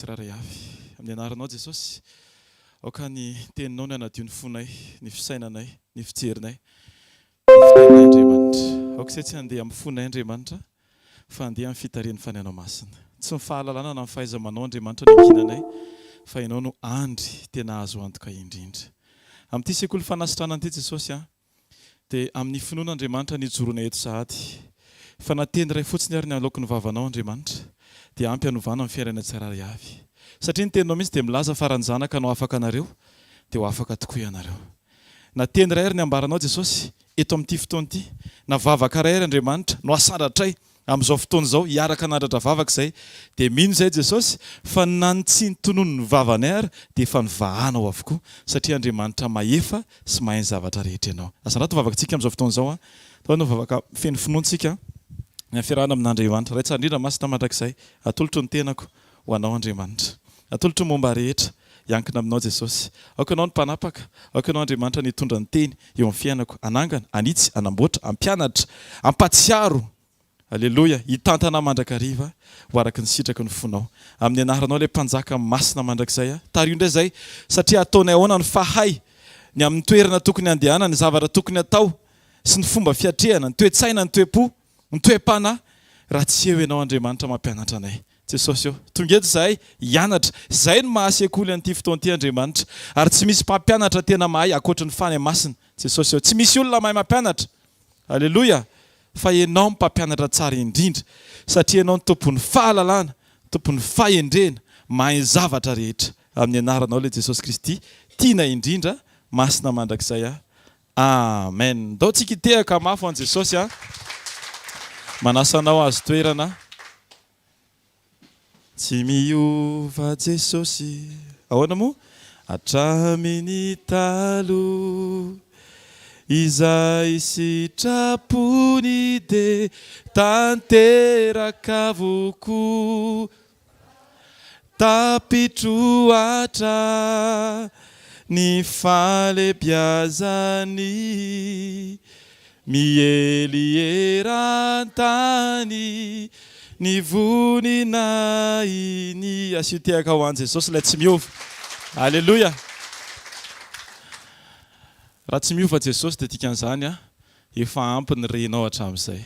Tsirairay avy. Amin'ny anaranao Jesosy, aoka ny teninao no hanadio ny fonay, ny fisainanay, ny fijerinay, ny fiteninay Andriamanitra. Aoka izay tsy handeha amin'ny fonay Andriamanitra, fa handeha amin'ny fitarihan'ny Fanahinao Masina. Tsy ny fahalalana na ny fahaiza-manao Andriamanitra no iankinanay, fa Ianao no andry tena azo antoka indrindra. Amin'ity sekoly fanasitranana ity Jesosy a, Dia amin'ny finoana Andriamanitra no ijoroana eto sahady. Fa na teny iray fotsiny ary ny aloaky ny vavanao Andriamanitra, dia ampy hanovana ny fiainana tsirairay avy. Satria ny teninao mihitsy dia milaza fa raha ny Zanaka no afaka anareo, dia ho afaka tokoa ianareo. Na teny iray ary ny ambaranao Jesosy, eto amin'ity fotoana ity, na vavaka iray ary Andriamanitra, no asandratray Amin'izao fotoana izao, hiaraka hanandratra vavaka izay, dia mino izahay Jesosy fa na ny tsy notononin'ny vavanay ary dia efa novahanao avokoa, satria Andriamanitra mahefa sy mahay ny zavatra rehetra Ianao. Asandrato ny vavakantsika amin'izao fotoana izao an! Atao ny vavaka feno finoantsika ny fiarahana amin'Andriamanitra. Ray tsara indrindra masina mandrakizay, atolotro ny tenako ho Anao Andriamanitra. Atolotro ny momba rehetra, hiankina Aminao Jesosy. Aoka Ianao no mpanapaka, aoka Ianao Andriamanitra no hitondra ny teny eo amin'ny fiainako, hanangana, hanitsy, hanamboatra, hampianatra, hampatsiaro, Aleloia, hitantana ahy mandrakariva ho araka ny sitraky ny fonao. Amin'ny anaranao ilay Mpanjaka masina mandrakizay aho. Tariho indray izay, satria ataonay ahoana ny fahay, ny amin'ny toerana tokony handehanana, ny zavatra tokony hatao, sy ny fomba fiatrehana, ny toe-tsaina, ny toe-po. Ny toe-panahy, raha tsy eo Ianao Andriamanitra mampianatra anay. Jesosy ô, tonga eto izahay hianatra. Izay no maha sekoly an'ity fotoana ity Andriamanitra. Ary tsy misy mpampianatra tena mahay ankoatry ny Fanahy Masina. Jesosy ô, tsy misy olona mahay mampianatra. Aleloia! Fa Ianao no mpampianatra tsara indrindra, satria Ianao no Tompon'ny fahalalana, Tompon'ny fahendrena, mahay ny zavatra rehetra. Amin'ny anaranao ilay Jesosy Kristy tiana indrindra, masina mandrakizay aho. Amen! Ndao tsika hitehaka mafy ho an'i Jesosy a! Manasa anao hahazo toerana. Tsy miova Jesosy. Ahoana moa? Hatramin'ny taloha. Izay sitrapony dia tanteraka avokoa. Tapitroatra ny fahalebiazany, miely eran-tany ny voninahiny. Asio tehaka ho an'i Jesosy ilay tsy miova. Aleloia! Raha tsy miova Jesosy dia dikan'izany efa ampy ny renao hatramin'izay.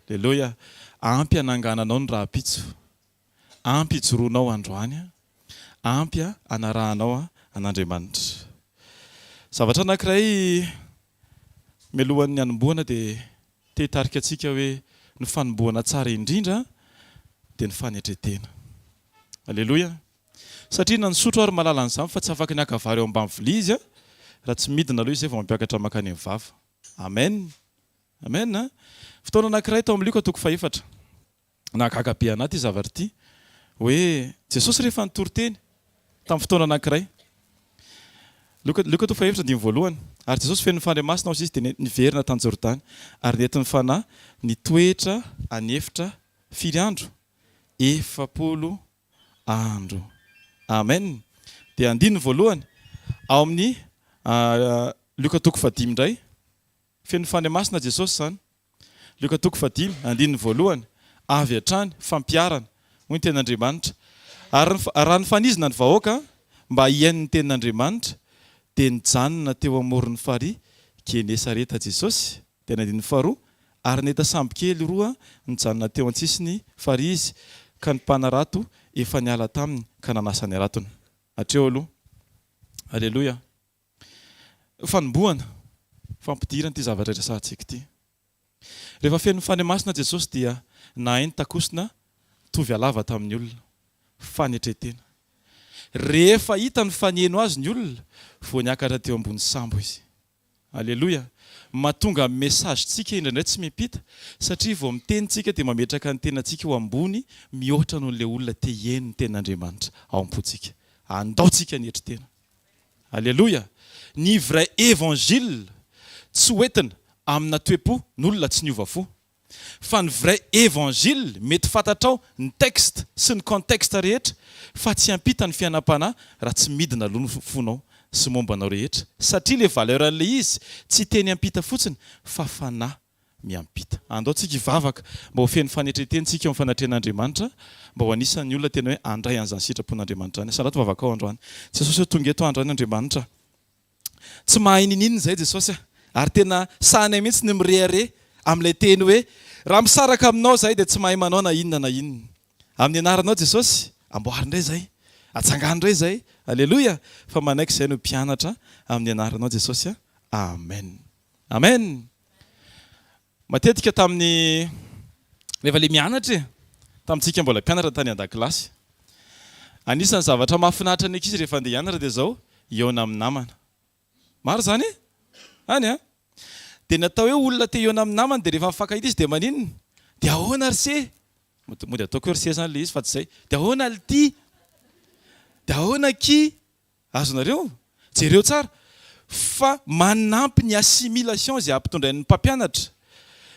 Aleloia! Ampy hanangananao ny rahampitso. Ampy hijoroanao androany. Ampy hanarahanao an'Andriamanitra. Zavatra anankiray mialohan'ny hanombohana dia te hitarika antsika hoe ny fanombohana tsara indrindra dia ny fanetren-tena. Aleloia! Satria na ny sotro ary mahalala an'izany fa tsy afaka ny haka vary eo ambany vilia izy raha tsy midina aloha izy zay vao mampiakatra mankany amin'ny vava. Amen! Amen a! Fotoana anankiray tao amin'ny Lioka toko fahefatra. Nahagaga be an'ahy ity zavatra ity. Hoe Jesosy rehefa nitory teny tamin'ny fotoana anankiray. Lioka, Lioka toko fahefatra andininy voalohany. Ary Jesosy feno ny Fanahy Masina hozy izy dia niverina tany Jordany ary nentin'ny Fanahy nitoetra an'efitra firy andro? 40 andro. Amen. Dia andininy voalohany ao amin'ny Lioka toko fahadimy indray. Feno Fanahy Masina Jesosy izany. Lioka toko fahadimy, andininy voalohany, avy hatrany, fampiharana, hoy ny tenin'Andriamanitra. Ary raha nifanizina ny vahoaka mba hihaino ny tenin'Andriamanitra, dia nijanona teo amoron'ny farihy Genesareta Jesosy, dia ny andininy faharoa, ary nahita sambo kely roa nijanona teo an-tsisin'ny farihy Izy, ka ny mpanarato efa niala taminy ka nanasa ny haratony. Hatreo aloha. Aleloia. Fanombohana, fampidirana ity zavatra resahantsika ity. Rehefa feno ny Fanahy Masina Jesosy dia nahay nitakosona nitovy halava tamin'ny olona. Fanetren-tena. Rehefa hitany fa niheno azy ny olona vao niakatra teo ambony sambo izy. Aleloia! Mahatonga ny message tsika indraindray tsy miampita satria vao miteny tsika dia mametraka ny tenantsika ho ambony mihoatra noho ilay olona te hiheno ny tenin'Andriamanitra ao am-pontsika. Andao tsika ny hetry tena. Aleloia! Ny vrai évangile tsy ho entina amina toe-po n'olona tsy niova fo. Fa ny vrai évangile mety fantatrao ny texte sy ny contexte rehetra fa tsy hiampita ny fiainam-panahy raha tsy midina aloha ny fonao sy momba anao rehetra satria le valeur an'le izy tsy teny hiampita fotsiny fa fanahy miampita. Andao tsika hivavaka mba ho feno fanetren-tena tsika eo amin'ny fanatrehan'Andriamanitra. mba ho anisan'ny olona tena hoe handray an'izany sitrapon'Andriamanitra izany. Asarato vavakao androany. Jesosy ô tonga eto androany Andriamanitra. Tsy mahay niniana izay Jesosy a! Ary tena sahinay mihitsy ny mirehareha amin'ilay teny hoe, Raha misaraka aminao izahay dia tsy mahay manao na inona na inona. Amin'ny anaranao Jesosy, amboary indray izay, atsangano indray izay, Aleloia! Fa manaiky izay no mpianatra amin'ny anaranao Jesosy a! Amen! Amen! Matetika tamin'ny rehefa ilay mianatra e, tamintsika mbola mpianatra tany an-dakilasy. Anisan'ny zavatra mahafinaritra ny ankizy rehefa handeha hianatra dia izao, hihaona amin'ny namana. Maro izany e? Any an! Dia ny atao hoe olona te hihaona amin'ny namany dia rehefa mifankahita izy dia maninona? Dia ahoana ry se? Mody ataoko hoe ry se izany ilay izy fa tsy izay. Dia ahoana lty? Dia ahoana akia? Azonareo? Jereo tsara fa manampy ny assimilation izay ampitondrain'ny mpampianatra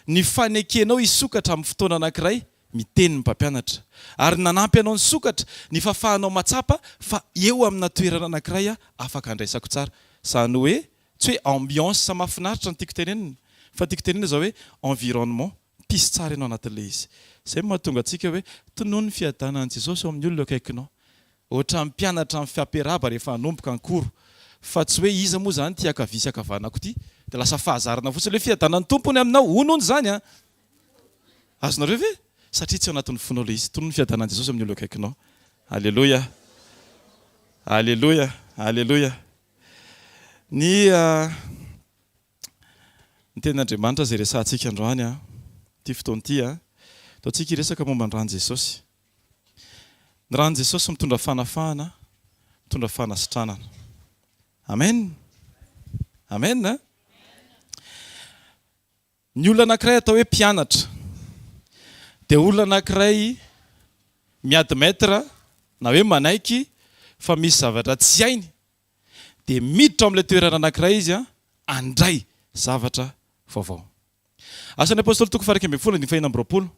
ny fanekenao hisokatra amin'ny fotoana anankiray miteny ny mpampianatra. Ary nanampy anao nisokatra ny fahafahanao mahatsapa fa eo amina toerana anankiray aho afaka andraisako tsara. Izany hoe tsy hoe ambiance mahafinaritra no tiako tenenina fa tiako tenenina izao hoe environnement pisy tsara ianao anatin'ilay izy. Izay no mahatonga antsika hoe tonony ny fiadanan'i Jesosy eo amin'ny olona eo akaikinao. Ohatran'ny mpianatra mifampiarahaba rehefa hanomboka ny cours. Fa tsy hoe iza moa izany ity ankavia sy ankavanako ity. Dia lasa fahazarana fotsiny hoe fiadanan'ny Tompo ny aminao. Hono hono izany an! Azonareo ve? Satria tsy ao anatin'ny fonao ilay izy. Tonony ny fiadanan'i Jesosy amin'ny olona eo akaikinao. Aleloia! Aleloia! Aleloia! Ny Ny tenin'Andriamanitra izay resahantsika androany an, ity fotoana ity an, ataontsika hiresaka momba ny ran'i Jesosy. Ny ran'i Jesosy mitondra fanafahana, mitondra fanasitranana. Amen. Amen. Ny olona anankiray atao hoe mpianatra dia olona anankiray mi-admettre na hoe manaiky fa misy zavatra tsy hainy dia miditra ao amin'ilay toerana anankiray izy handray zavatra vaovao. Asan'ny Apostoly toko faha-11 andininy faha-26.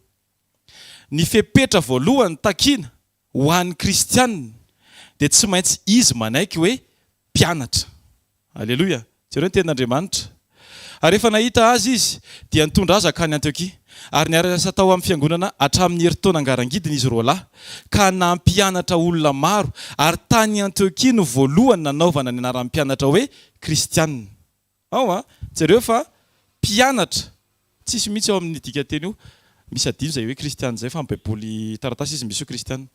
Ny fepetra voalohany takiana ho an'ny kristiana dia tsy maintsy izy manaiky hoe mpianatra. Aleloia! Jereo ny tenin'Andriamanitra. Ary rehefa nahita azy izy, dia nitondra azy hankany Antiokia. Ary niara-niasa tao amin'ny fiangonana hatramin'ny herintaona ngarangidina izy roalahy, ka nampianatra olona maro, ary tany Antiokia no voalohany nanaovana ny anaran'ny mpianatra hoe kristiana. Ao an! Jereo fa mpianatra, tsisy mihitsy ao amin'ny dikanteny io, misy adino izay hoe kristiana izay fa amin'ny baiboly taratasy izy misy hoe kristiana.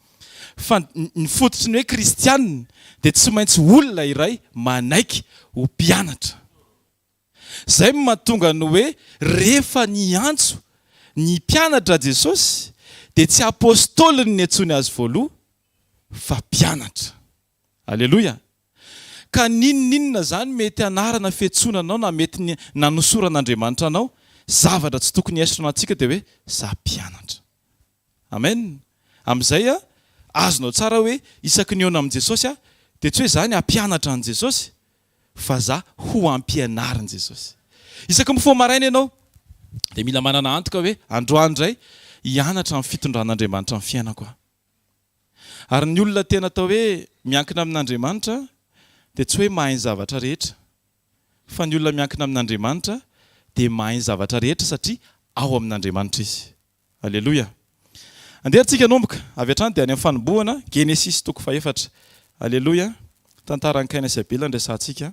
Fa ny fototry ny hoe kristiana dia tsy maintsy olona iray manaiky ho mpianatra. Izay no mahatonga ny hoe rehefa niantso ny mpianatra Jesosy dia tsy apostoliny niantsoany azy voaloha fa mpianatra. Aleloia! Ka n'inon'inona izany mety anarana fiantsoana anao na mety ny nanosoran'Andriamanitra anao, zavatra tsy tokony hiaisona antsika dia hoe za mpianatra. Amen! Amin'izay azonao tsara hoe isaky ny hihaona amin'i Jesosy aho dia tsy hoe za ny hampianatra an'i Jesosy fa za ho ampianarin'i Jesosy. Isaky mifoha maraina ianao dia mila manana antoka hoe androany indray hianatra ny fitondran'Andriamanitra ny fiainako aho. Ary ny olona tena atao hoe miankina amin'Andriamanitra dia tsy hoe mahay ny zavatra rehetra, fa ny olona miankina amin'Andriamanitra dia mahay ny zavatra rehetra satria ao amin'Andriamanitra izy. Aleloia! Andeha ary tsika hanomboka avy hatrany dia any amin'ny fanombohana, Genesisy toko fahefatra. Aleloia! Tantaran'i Kaina sy Abela no resahantsika.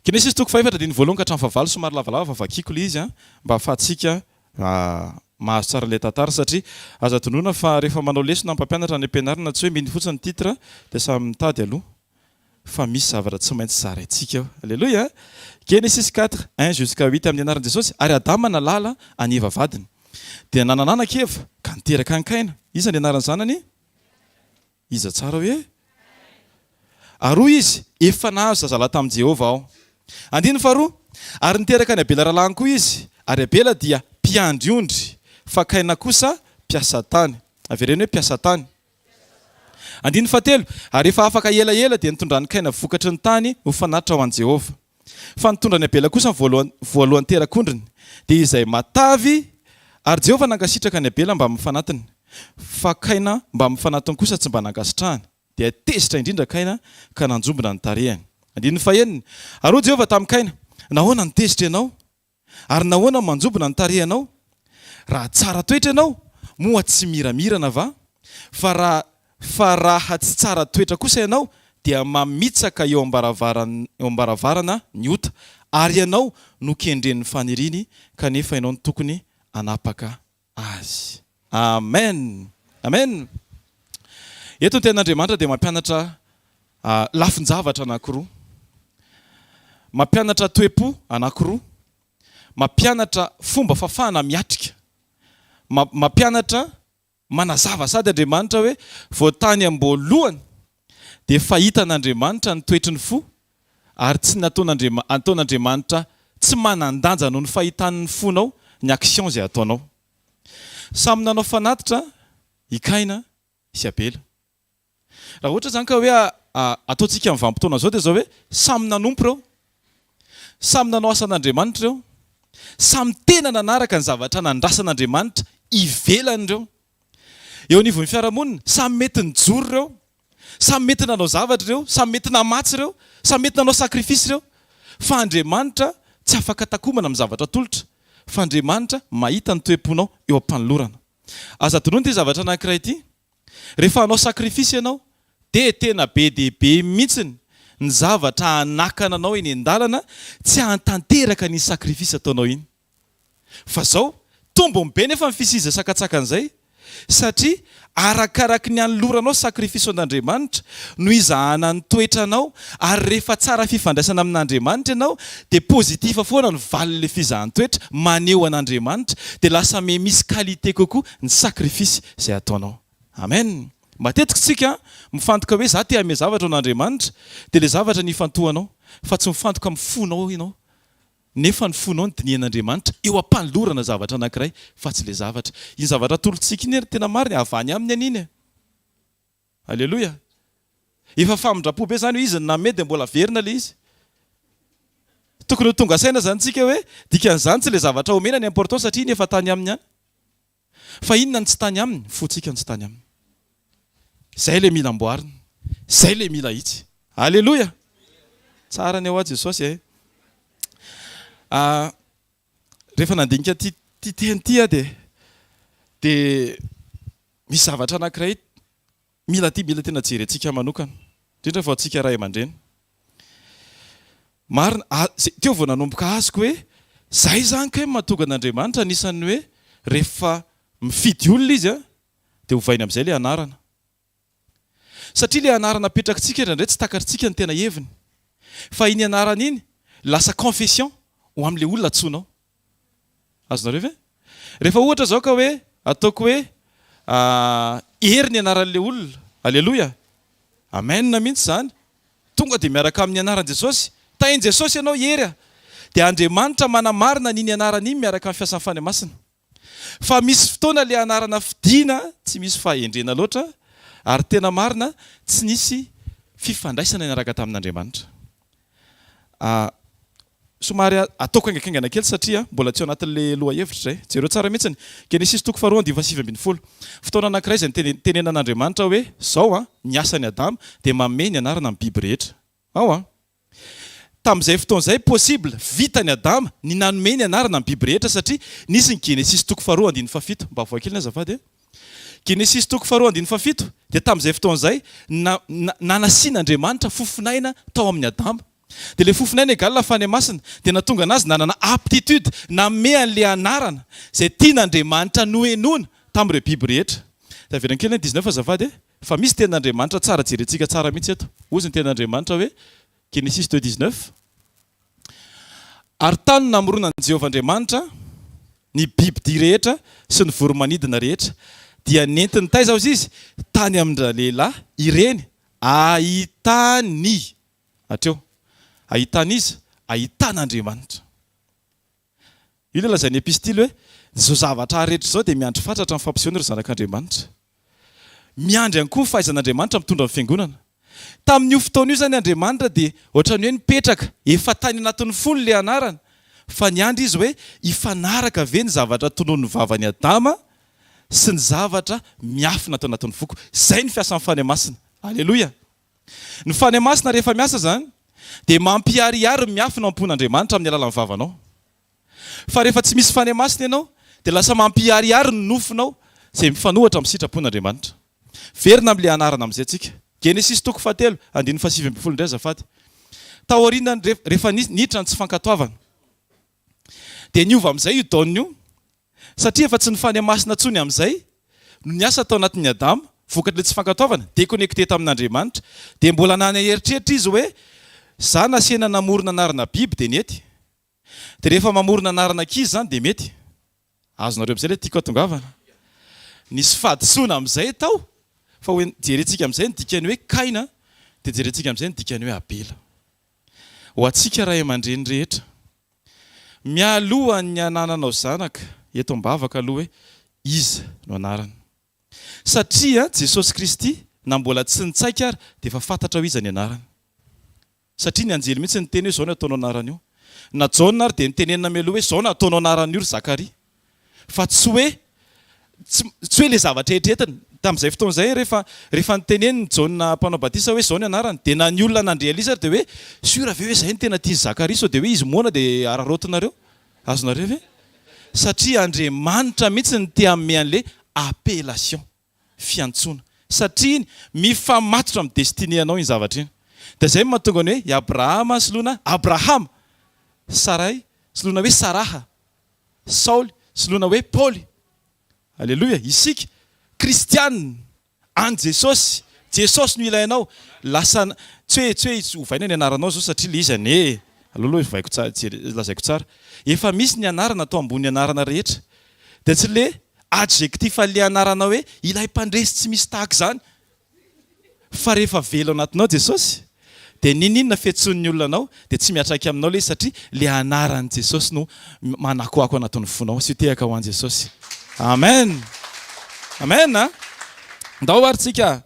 Genesisy toko fahefatra andininy voalohany ka hatramin'ny fahavalo, somary lavalava fa vakiko ilay izy mba hahafahantsika mahazo tsara ilay tantara satria aza adinoina fa rehefa manao lesona ny mpampianatra any am-pianarana tsy hoe mino fotsiny ny titre dia samy mitady aloha fa misy zavatra tsy maintsy zaraintsika ao. Aleloia! Genesisy quatre, un jusqu'à huit Amin'ny anaran'i Jesosy, ary Adama nahalala an'i Eva vadiny. Dia nanan'anaka Eva ka niteraka an'i Kaina. Iza ny anaran'ny zanany? Iza tsara hoe? Ary hoy izy, Efa nahazo zazalahy tamin'i Jehovah aho. Andininy faharoa, Ary niteraka an'i Abela rahalahiny koa izy, ary Abela dia mpiandry ondry, fa Kaina kosa mpiasa tany. Avereno hoe mpiasa tany. Andininy fahatelo, Ary rehefa afaka elaela dia nitondran'i Kaina vokatry ny tany ho fanatitra ho an'i Jehovah. Fa nitondran'i Abela kosa ny voalohan-terak'ondriny, dia izay matavy, ary Jehovah nankasitraka an'i Abela mbamin'ny fanatiny, fa Kaina mbamin'ny fanatiny kosa tsy mba nankasitrahany. Dia tezitra indrindra Kaina ka nanjombona ny tarehiny. Andininy fahenina, Ary hoy Jehovah tamin'i Kaina, Nahoana no tezitra ianao? Ary nahoana no manjombona ny tarehinao? Raha tsara toetra ianao, Moa tsy miramirana va? Fa raha fa raha tsy tsara toetra kosa ianao, dia mamitsaka eo am-baravaran eo am-baravarana ny ota, ary ianao no kendren'ny faniriany, kanefa ianao no tokony hanapaka azy. Amen! Amen! Eto ny Tenin'Andriamanitra dia mampianatra lafin-javatra anankiroa. Mampianatra toe-po anankiroa. Mampianatra fomba fafahana miatrika. Mampianatra Manazava sady Andriamanitra hoe vao tany am-boalohany dia efa hitan'Andriamanitra ny toetry ny fo ary tsy nataon'Andriamanitra tsy manan-danja noho ny fahitany ny fonao ny action izay ataonao. Samy nanao fanatitra i Kaina sy Abela. Raha ohatra izany ka hoe ataontsika amin'ny vanim-potoana izao dia izao hoe samy nanompo ireo, samy nanao asan'Andriamanitra ireo, samy tena nanaraka ny zavatra nandrasan'Andriamanitra ivelany ireo. Eo anivon'ny fiarahamonina, samy mety nijoro ireo, samy mety nanao zavatra ireo, samy mety namatsy ireo, samy mety nanao sacrifice ireo. Fa Andriamanitra tsy afaka takomana amin'ny zavatra atolotra, fa Andriamanitra mahita ny toe-ponao eo am-panolorana. Aza adinoina ity zavatra anankiray ity, Rehefa hanao sacrifice ianao dia tena be dia be mihitsiny ny zavatra hanakana anao eny an-dalana tsy hahantanteraka an'iny sacrifice ataonao iny. Fa zao, tombony be nefa ny fisian'izay sakantsakana izay satria arakaraky ny anoloranao sacrifice ho an'Andriamanitra no izahana ny toetranao ary rehefa tsara fifandraisana amin'Andriamanitra ianao dia positif foana ny valin'ilay fizahan-toetra maneho an'Andriamanitra dia lasa miha misy qualité kokoa ny sacrifice izay ataonao. Amen! Matetika isika mifantoka hoe za te hanome zavatra ho an'Andriamanitra dia ilay zavatra no ifantohanao fa tsy mifantoka amin'ny fonao ianao nefa ny fonao no dinihan'Andriamanitra eo am-panolorana zavatra anankiray fa tsy ilay zavatra. Iny zavatra atolotsika iny ry tena marina e, avy any aminy anie iny e! Aleloia! Efa famindram-po be izany hoe izy no nanome dia mbola averina ilay izy. Tokony ho tonga saina izany tsika hoe dikan'izany tsy ilay zavatra omena ny important satria iny efa tany aminy ihany. Fa inona no tsy tany aminy? Ny fontsika no tsy tany aminy. Izay ilay mila amboarina. Izay ilay mila ahitsy. Aleloia! Tsara ny ao Jesosy e. Ah, rehefa nandinika ity ity teny ity aho dia dia misy zavatra anankiray mila ty mila tena jerentsika manokana, indrindra fa antsika ray aman-dreny. Marina, teo vao nanomboka azoko hoe zay zany kay no mahatonga an'Andriamanitra anisan'ny hoe rehefa mifidy olona izy dia ovainy amin'izay ilay anarana. Satria ilay anarana apetrakitsika indraindray tsy takatritsika ny tena heviny. Fa iny anarana iny lasa confession ho amin'ilay olona antsoinao. Azonareo ve? Rehefa ohatra izao ka hoe ataoko hoe Hery ny anaran'ilay olona. Aleloia! Amen mihitsy izany. Tonga dia miaraka amin'ny anaran'i Jesosy. Tahin'i Jesosy ianao Hery a! Dia Andriamanitra manamarina an'iny anarana iny miaraka amin'ny fiasan'ny Fanahy Masina. Fa misy fotoana ilay anarana fidina tsy misy fahendrena loatra ary tena marina tsy nisy fifandraisana niaraka tamin'Andriamanitra. Somary ataoko haingankaingana kely satria mbola tsy ao anatin'ilay lohahevitra izay. Jereo tsara mihitsy. Genesisy toko faharoa andininy faha-19. Fotoana anankiray izay nitenenan'Andriamanitra hoe izao an, ny asan'i Adama dia manome ny anarana ny biby rehetra. Ao an. Tamin'izay fotoana izay, possible, vitan'i Adama ny nanome ny anarana ny biby rehetra satria nisy ny Genesisy toko faharoa andininy fahafito. Mba avoahy kely ny azafady e. Genesisy toko faharoa andininy fahafito dia tamin'izay fotoana izay na, na, nanasian'Andriamanitra fofonaina tao amin'i Adama. Dia ilay fofonaina égale Fanahy Masina dia nahatonga anazy nanana aptitude nanome an'ilay anarana izay tian'Andriamanitra nohenoina tamin'ireo biby rehetra. Dia avereno kely ny 19 azafady e. Fa misy tenin'Andriamanitra tsara jerentsika tsara mihitsy eto. Hozy ny tenin'Andriamanitra hoe, Genesisy deux 19, Ary tany no namoronan'i Jehovah Andriamanitra ny bibi-dia rehetra sy ny voro-manidina rehetra, dia nentiny taiza hozy izy? Tany amin-dralehilahy ireny, ahitany, hatreo, ahitan'iza? Ahitan'Andriamanitra. Io ilay lazain'ny epistily hoe, Izao zavatra rehetra izao dia miandry fatratra ny fampisehoana ireo zanak'Andriamanitra. Miandry ihany koa ny fahaizan'Andriamanitra mitondra ny fiangonana. Tamin'io fotoana io izany Andriamanitra dia ohatran'ny hoe nipetraka, efa tany anatin'ny fony ilay anarana, fa niandry izy hoe hifanaraka ve ny zavatra tononin'ny vavan'i Adama sy ny zavatra miafina ato anatin'ny foko. Izay ny fiasan'ny Fanahy Masina. Aleloia! Ny Fanahy Masina rehefa miasa izany dia mampiharihary ny miafina ao am-pon'Andriamanitra amin'ny alalan'ny vavanao. Fa rehefa tsy misy Fanahy Masina ianao dia lasa mampiharihary ny nofinao. Izay mifanohitra amin'ny sitrapon'Andriamanitra. Verina amin'ilay anarana amin'izay tsika. Genesisy toko fahatelo, andininy fahasivy ambin'ny folo indray azafady. Taorian'ny rehefa niditra ny tsy fankatoavana. Dia niova amin'izay io donne io. Satria efa tsy ny Fanahy Masina intsony amin'izay no niasa tao anatin'i Adama, vokatr'ilay tsy fankatoavana, déconnecté tamin'Andriamanitra. Dia mbola nanana eritreritra izy hoe, za nasiana namorona anarana biby dia nety. Dia rehefa mamorona anarana ankizy izany dia mety. Azonareo amin'izay ilay tiako hatongavana. Nisy fahadisoana amin'izay tao, fa ho jerentsika amin'izay ny dikan'ny hoe Kaina, dia jerentsika amin'izay ny dikan'ny hoe Abela. Ho antsika ray aman-dreny rehetra, mialohan'ny hanananao zanaka, eto am-bavaka aloha hoe iza no anarany. Satria Jesosy Kristy na mbola tsy nitsaika ary dia efa fantatra hoe iza ny anarany. Satria ny anjely mihitsy niteny hoe izao no ataonao anaran'io. Na Jaona ary dia nitenenina mialoha hoe izao no ataonao anaran'io ry Zakaria. Fa tsy hoe tsy tsy hoe ilay zavatra eritreretina. Tamin'izay fotoana izay rehefa rehefa niteneniny Jaona mpanao batisa hoe izao ny anarany dia na ny olona nandre an'ilay izy ary dia hoe sûr ve hoe izay no tena tian'i Zakaria sao dia hoe izy moana dia araraotinareo? Azonareo ve? Satria Andriamanitra mihitsy no te hanome an'ilay appellation. fiantsoana. Satria iny mifamatotra amin'ny destinée anao iny zavatra iny. Dia izay no mahatonga ny hoe i Abrahama soloina Abrahama, Saray soloina hoe Saraha, Saoly soloina hoe Paoly. Aleloia! Isika kristiana an'i Jesosy, Jesosy no ilainao. Lasa tsy hoe tsy hoe ovaina ny anaranao izao satria ilay izy anie e. Aleo aloha ovaiko tsara, lazaiko tsara. Efa misy ny anarana atao ambonin'ny anarana rehetra. Dia tsy le adjectif an'le anarana hoe ilay mpandresy tsy misy tahaka izany fa rehefa velona anatinao Jesosy dia n'inon'inona fiantsoan'ny olona anao dia tsy miatraika aminao le izy satria le anaran'i Jesosy no manakoako anatin'ny fonao. Asio tehaka ho an'i Jesosy. Amen! Amen a! Ndao ary tsika.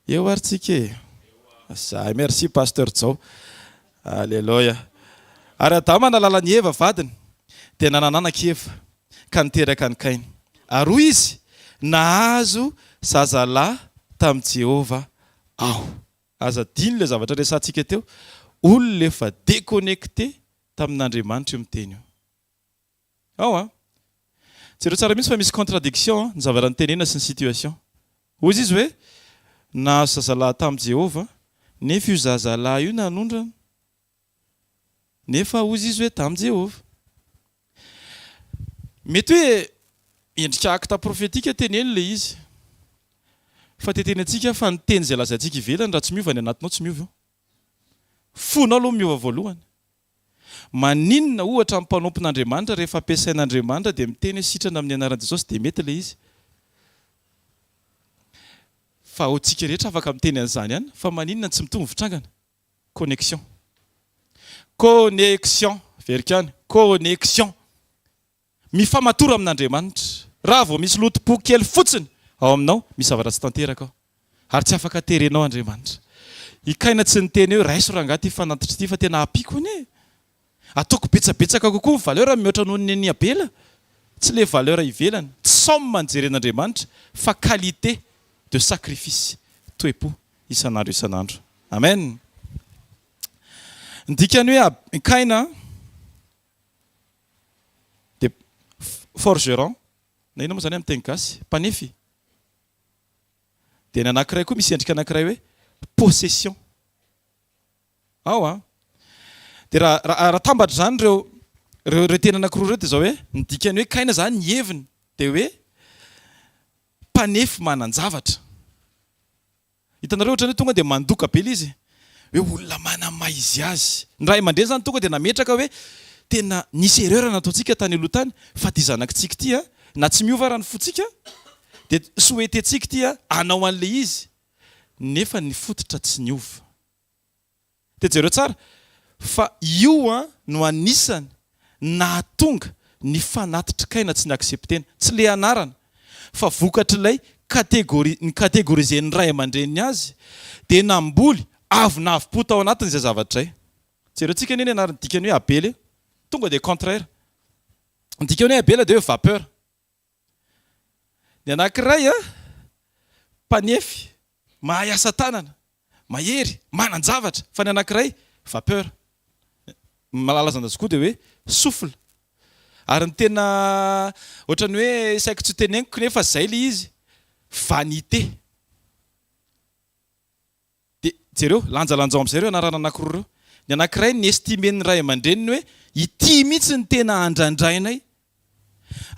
Eo ary tsika e! Zay, merci Pasteur Jao. Aleloia. Ary Adama nahalala an'i Eva vadiny, dia nanan'anaka i Eva, ka niteraka an'i Kaina. Ary hoy izy, Nahazo zazalahy tamin'i Jehovah aho. Aza adino ilay zavatra resahantsika teo, olona efa déconnecté tamin'Andriamanitra io miteny io. Ao an! Jereo tsara mihitsy fa misy contradiction ny zavatra notenenina sy ny situation. Hoy izy hoe, Nahazo zazalahy tamin'i Jehovah, nefa io zazalahy io nanondrana. Nefa hoy izy hoe, tamin'i Jehovah. Mety hoe endrika acte prophétique teneno ilay izy. Fa te hiteny antsika fa ny teny izay lazaintsika ivelany raha tsy miova ny anatinao tsy miova io. Fonao aloha miova voalohany. Maninona ohatra ny mpanompon'Andriamanitra rehefa ampiasain'Andriamanitra dia miteny hoe sitrana amin'ny anaran'i Jesosy dia mety ilay izy? Fa ao tsika rehetra afaka miteny an'izany ihany fa maninona no tsy mitovy ny fitrangana? Connexion. Connexion. Averiko ihany. Connexion. Mifamatora amin'Andriamanitra. Raha vao misy lotom-po kely fotsiny ao aminao, misy zavatra tsy tanteraka ao. Ary tsy afaka terenao Andriamanitra. I Kaina tsy niteny hoe raiso rangahy ity fanatitra ity fa tena ampiako anie e. Ataoko betsabetsaka kokoa ny valeur mihoatra noho ny an'i Abela. Tsy ilay valeur ivelany, tsy somme no jeren'Andriamanitra fa qualité de sacrifice, toe-po isan'andro isan'andro. Amen. Ny dikan'ny hoe Kaina Dia forgeron, na inona moa izany amin'ny teny gasy? Mpanefy. Dia ny anankiray koa misy endrika anankiray hoe possession. Ao an. Dia raha raha atambatra izany ireo ireo ireo teny anankiroa ireo dia izao hoe ny dikan'ny hoe kaina izany ny heviny dia hoe mpanefy manan-javatra. Hitanareo ohatran'ny hoe tonga dia mandoka be ilay izy hoe olona manamaizy azy. Ny ray aman-dreny izany tonga dia nametraka hoe tena nisy erreur nataontsika tany aloha tany fa ity zanakitsika ity an, na tsy miova ara ny fontsika dia souhaiter-tsika ity an hanao an'ilay izy nefa ny fototra tsy niova. Dia jereo tsara fa io an no anisany nahatonga ny fanatitry Kaina tsy ni-accepter-na. Tsy le anarana fa vokatr'ilay catégorie, ni-catégoriser-n'ny ray aman-dreniny azy dia namboly avonavom-po tao anatiny izay zavatra izay. Jereo tsika anie ny anaran'ny dikany hoe Abela e! Tonga dia contraire. Ny dikany hoe Abela dia hoe vapeur. Ny anankiray an, mpanefy, mahay asa tanana, mahery, manan-javatra, fa ny anankiray vapeur. Ny mahalala azy koa dia hoe souffle. Ary ny tena ohatran'ny hoe saiko tsy ho teneniko nefa zay le izy, vanité. Dia jereo, lanjalanjao amin'izay ireo anarana anankiroa ireo. Ny anankiray ni-estimer-n'ny ray aman-dreniny hoe ity mihitsy no tena andrandrainay.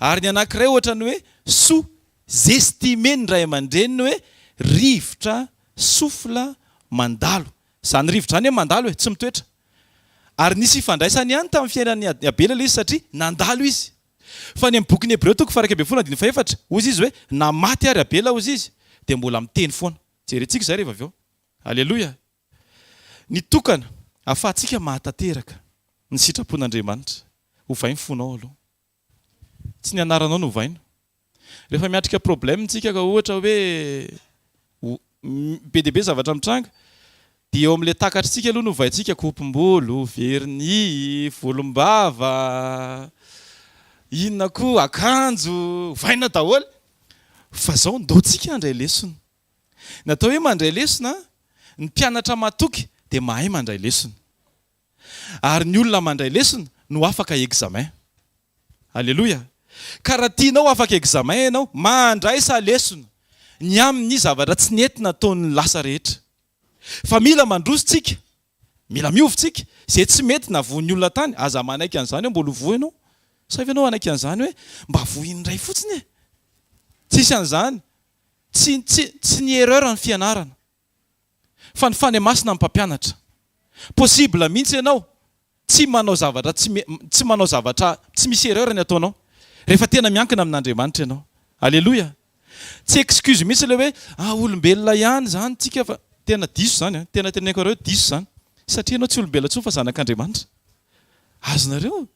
Ary ny anankiray ohatran'ny hoe sous-estimer-n'ny ray aman-dreniny hoe rivotra, souffle, mandalo. Izany rivotra izany hoe mandalo e, tsy mitoetra. Ary nisy ifandraisany ihany tamin'ny fiainan'i Abela ilay izy satria nandalo izy. Fa any amin'ny bokin'ny Hebreo toko faha-11 andininy fahefatra, hozy izy hoe na maty ary Abela hozy izy dia mbola miteny foana. Jerentsika izay rehefa avy eo. Aleloia! Ny tokana ahafahantsika mahatanteraka ny sitrapon'Andriamanitra. Ovay ny fonao aloha. Tsy ny anaranao no ovaina. Rehefa miatrika problème tsika ka ohatra hoe be dia be zavatra mitranga dia eo amin'ilay takatritsika aloha no ovaintsika, kopom-bolo, vernis, volombava, inona koa, akanjo, ovaina daholo. Fa zao ndao tsika handray lesona. Ny atao hoe mandray lesona, ny mpianatra matoky dia mahay mandray lesona. Ary ny olona mandray lesona no afaka examen. Aleloia! Ka raha tianao afaka examen ianao, mandraisa lesona ny amin'ny zavatra tsy nety nataon'ny lasa rehetra. Fa mila mandroso tsika, mila miova tsika, izay tsy mety navoan'ny olona tany, aza manaiky an'izany hoe mbola ho voa ianao. Sa ve ianao hanaiky an'izany hoe mba voa indray fotsiny e? Tsisy an'izany. Tsy tsy tsy ny erreur ny fianarana. Fa ny Fanahy Masina no mpampianatra. Possible mihitsy ianao tsy manao zavatra tsy tsy manao zavatra tsy misy erreur ny ataonao. Rehefa tena miankina amin'Andriamanitra ianao. Aleloia. Tsy excuse mihitsy ilay hoe ah olombelona ihany izany tsika fa tena diso izany an. Tena teneniko anareo diso izany. Satria ianao tsy olombelona intsony fa zanak'Andriamanitra. Azonareo?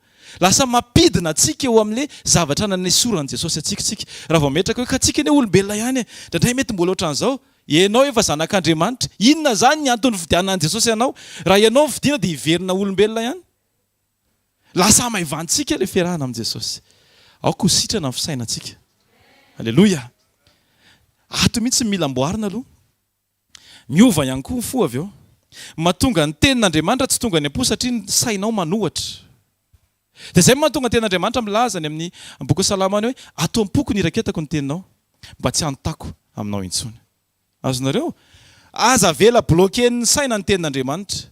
Lasa mampidina antsika eo amin'ilay zavatra nanesoran'i Jesosy antsika isika. Raha vao ametraka hoe ka tsika anie olombelona ihany e. Indraindray mety mbola ohatran'izao. Ianao efa zanak'Andriamanitra. Inona izany ny antony nifidianan'i Jesosy anao? Raha ianao no fidiana dia hiverina olombelona ihany. Lasa hamaivantsika ilay fiarahana amin'i Jesosy. Aoka ho sitrana ny fisainantsika. Aleloia! Ato mihitsy ny mila amboarina aloha. Miova ihany koa ny fo avy eo. Mahatonga ny tenin'Andriamanitra tsy tonga any am-po satria ny sainao manohatra. Dia izay no mahatonga ny tenin'Andriamanitra milaza any amin'ny bokin'ny Salamo any hoe, Ato am-poko no iraketako ny teninao, mba tsy hanontako aminao intsony. Azonareo? Aza avela bloquer-n'ny saina ny tenin'Andriamanitra.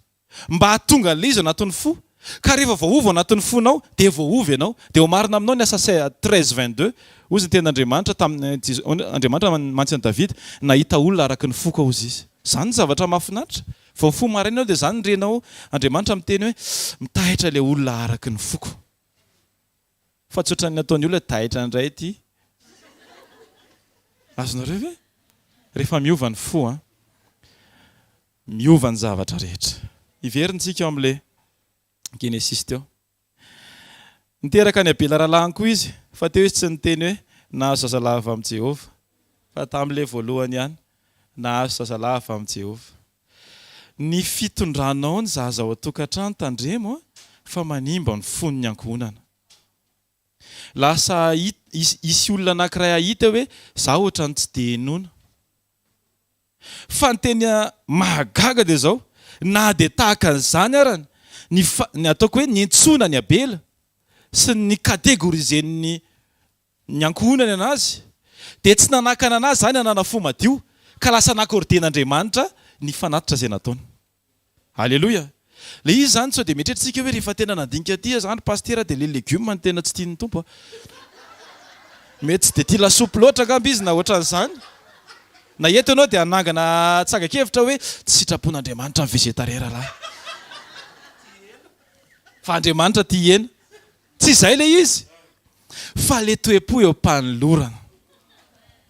Mba hahatonga an'ilay izy anatin'ny fo. Ka rehefa voaova ao anatin'ny fonao, dia voaova ianao. Dia ho marina aminao ny asa 13 22, Hozy ny tenin'Andriamanitra tamin'i Andriamanitra mantsy an'i Davida, Nahita olona araka ny foko aho, hozy izy. Izany ny zavatra mahafinaritra. Vao mifoha maraina ianao dia izany ny renao Andriamanitra miteny hoe, Mitahitra ilay olona araka ny foko. Fa tsy ohatran'ny ataon'ny olona hoe taitra indray ity. Azonareo ve? Rehefa miova ny fo an. Miova ny zavatra rehetra. Hiverina isika ao amin'ilay Genesisy teo. Niteraka an'i Abela rahalahiny koa izy, fa teo izy tsy niteny hoe nahazo zazalahy avy amin'i Jehovah, fa tamin'ilay voalohany ihany, nahazo zazalahy avy amin'i Jehovah. Ny fitondranao ny zaza ao an-tokantrano tandremo fa manimba ny fon'ny ankohonana. Lasa hisy olona anankiray hahita hoe za ohatran'ny tsy dia henoina. Fa ny tena mahagaga dia izao, na dia tahaka an'izany ara ny ny ataoko hoe niantsoana an'i Abela sy ny ni-categoriser-n'ny ny ankohonany anazy dia tsy nanakana anazy izany hanana fo madio ka lasa naccorder-n'Andriamanitra ny fanatitra izay nataony. Aleloia! Le izy zany sao dia mieritreritra tsika hoe rehefa tena nandinika aty zany pasitera dia le legume no tena tsy tian'ny Tompo a! Mety tsy dia tia lasopy loatra angamba izy na ohatran'izany. Na eto ianao dia hanangana tsangan-kevitra hoe tsy sitrapon'Andriamanitra ny végétarien rahalahy. Fa Andriamanitra tia hena. Tsy izay le izy fa le toe-po eo am-panolorana.